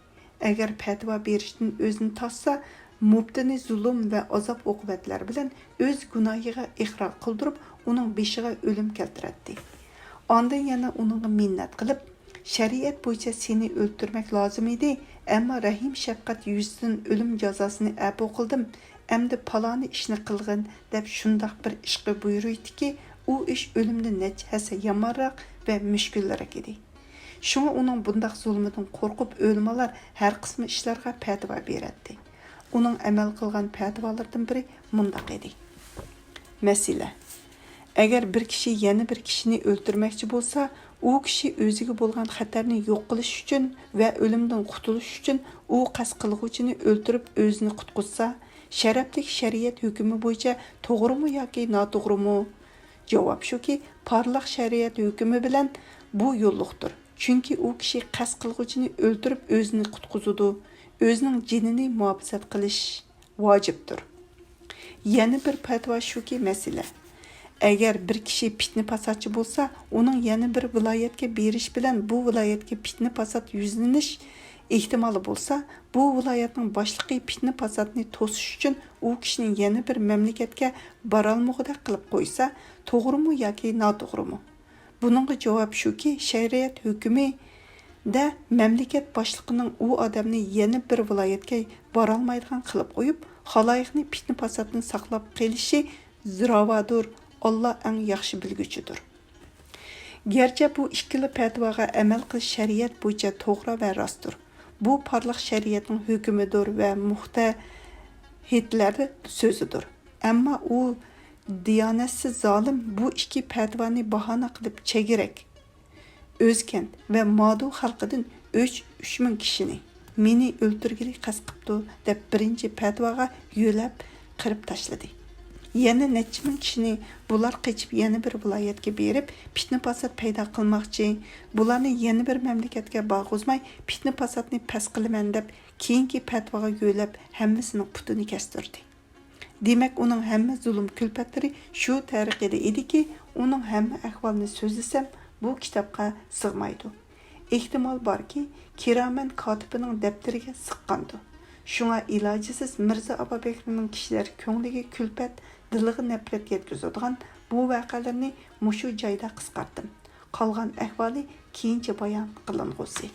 ئەگەر پەتىۋا بېرىشتىن ئۆزىنى تارتسا، مۇپتىنى زۇلۇم ۋە ئازاب-ئوقۇبەتلەر بىلەن ئۆز گۇناھىغا ئىقرار قىلدۇرۇپ، ئۇنىڭ بېشىغا ئۆلۈم كەلتۈرەتتى. ئاندىن يەنە ئۇنىڭغا مىننەت قىلىپ، شەرىئەت بويىچە سېنى ئۆلتۈرمەك لازىم ئىدى، ئەمما رەھىم-شەپقەت يۈزىسىدىن ئۆلۈم جازاسىنى ئەپۇ قىلدىم، ئەمدى پالانى ئىشنى قىلغىن، دەپ شۇنداق بىر ئىشقا بۇيرۇيتتىكى، ئۇ ئىش ئۆلۈمدىن نەچچە ھەسسە يامانراق ۋە مۈشكۈلرەك ئىدى. شۇڭا ئۇنىڭ بۇنداق زۇلمىدىن قورقۇپ، ئۆلىمالار ھەر قىسما ئىشلارغا پەتىۋا بېرەتتى. ئۇنىڭ ئەمەل قىلغان پەتىۋالىرىدىن بىرى مۇنداق ئىدى. مەسىلە، ئەگەر بىر كىشى يەنە بىر كىشىنى ئۆلتۈرمەكچى بولسا، ئۇ كىشى ئۆزىگە بولغان خەتەرنى يوق قىلىش ئۈچۈن ۋە ئۆلۈمدىن قۇتۇلۇش ئۈچۈن ئۇ قەست قىلغۇچىنى ئۆلتۈرۈپ ئۆزىنى قۇتقۇزسا، شەرەپلىك شەرىئەت ھۆكمى بويىچە توغرىمۇ ياكى ناتوغرىمۇ؟ جاۋاب شۇكى، پارلاق شەرىئەت ھۆكمى بىلەن بۇ يوللۇقتۇر. چۈنكى ئۇ كىشى قەست قىلغۇچىنى ئۆلتۈرۈپ ئۆزىنى قۇتقۇزىدۇ، ئۆزىنىڭ جېنىنى مۇھاپىزەت قىلىش ۋاجىپتۇر. يەنە بىر پەتىۋا شۇكى، مەسىلە، ئەگەر بىر كىشى پىتنە-پاساتچى بولسا، ئۇنىڭ يەنە بىر ۋىلايەتكە بېرىش بىلەن بۇ ۋىلايەتكە پىتنە-پاسات يۈزلىنىش ئېھتىمالى بولسا، بۇ ۋىلايەتنىڭ باشلىقى پىتنە-پاساتنى توسۇش ئۈچۈن ئۇ كىشىنى يەنە بىر مەملىكەتكە بارالمىغۇدەك قىلىپ قويسا، توغرىمۇ ياكى ناتوغرىمۇ؟ بۇنىڭغا جاۋاب شۇكى، شەرىئەت ھۆكمىدە مەملىكەت باشلىقىنىڭ ئۇ ئادەمنى يەنە بىر ۋىلايەتكە بارالمايدىغان قىلىپ قويۇپ، خالايىقنى پىتنە-پاساتتىن ساقلاپ قېلىشى راۋادۇر، ئاللا ئەڭ ياخشى بىلگۈچىدۇر. گەرچە بۇ ئىككىلا پەتىۋاغا ئەمەل قىلىش شەرىئەت بويىچە توغرا ۋە راستتۇر. بۇ پارلاق شەرىئەتنىڭ ھۆكمىدۇر ۋە مۇجتەھىدلەر سۆزىدۇر. ئەمما ئۇ دىيانەتسىز زالىم بۇ ئىككى پەتىۋانى باھانە قىلىپ چەگرەك، ئۆزكەنت ۋە مادۇ خەلقىدىن ئۈچ، ئۈچ مىڭ كىشىنى مېنى ئۆلتۈرگىلى قەست قىپتۇ دەپ بىرىنچى پەتىۋاغا يۆلەپ قىرىپ تاشلىدى. يەنە نەچچە مىڭ كىشىنى بۇلار قېچىپ يەنە بىر ۋىلايەتكە بېرىپ پىتنە-پاسات پەيدا قىلماقچى، بۇلارنى يەنە بىر مەملىكەتكە بارغۇزماي پىتنە-پاساتنى پەس قىلىمەن دەپ كېيىنكى پەتىۋاغا يۆلەپ ھەممىسىنىڭ پۇتىنى كەستۈردى. دېمەك، ئۇنىڭ ھەممە زۇلۇم-كۈلپەتلىرى شۇ تەرىقىدە ئىدىكى، ئۇنىڭ ھەممە ئەھۋالىنى سۆزلىسەم، بۇ كىتابقا سىغمايدۇ. ئېھتىمال باركى، كىرامەن كاتىپىنىڭ دەپتىرىگە سىغقاندۇ. شۇڭا ئىلاجىسىز مىرزا ئابابەكرىنىڭ كىشىلەر كۆڭلىگە كۈلپەت، دىلىغا نەپرەت يەتكۈزىدىغان بۇ ۋەقەلىرىنى مۇشۇ جايدا قىسقارتتىم. قالغان ئەھۋالى كېيىنچە بايان قىلىنغۇسى.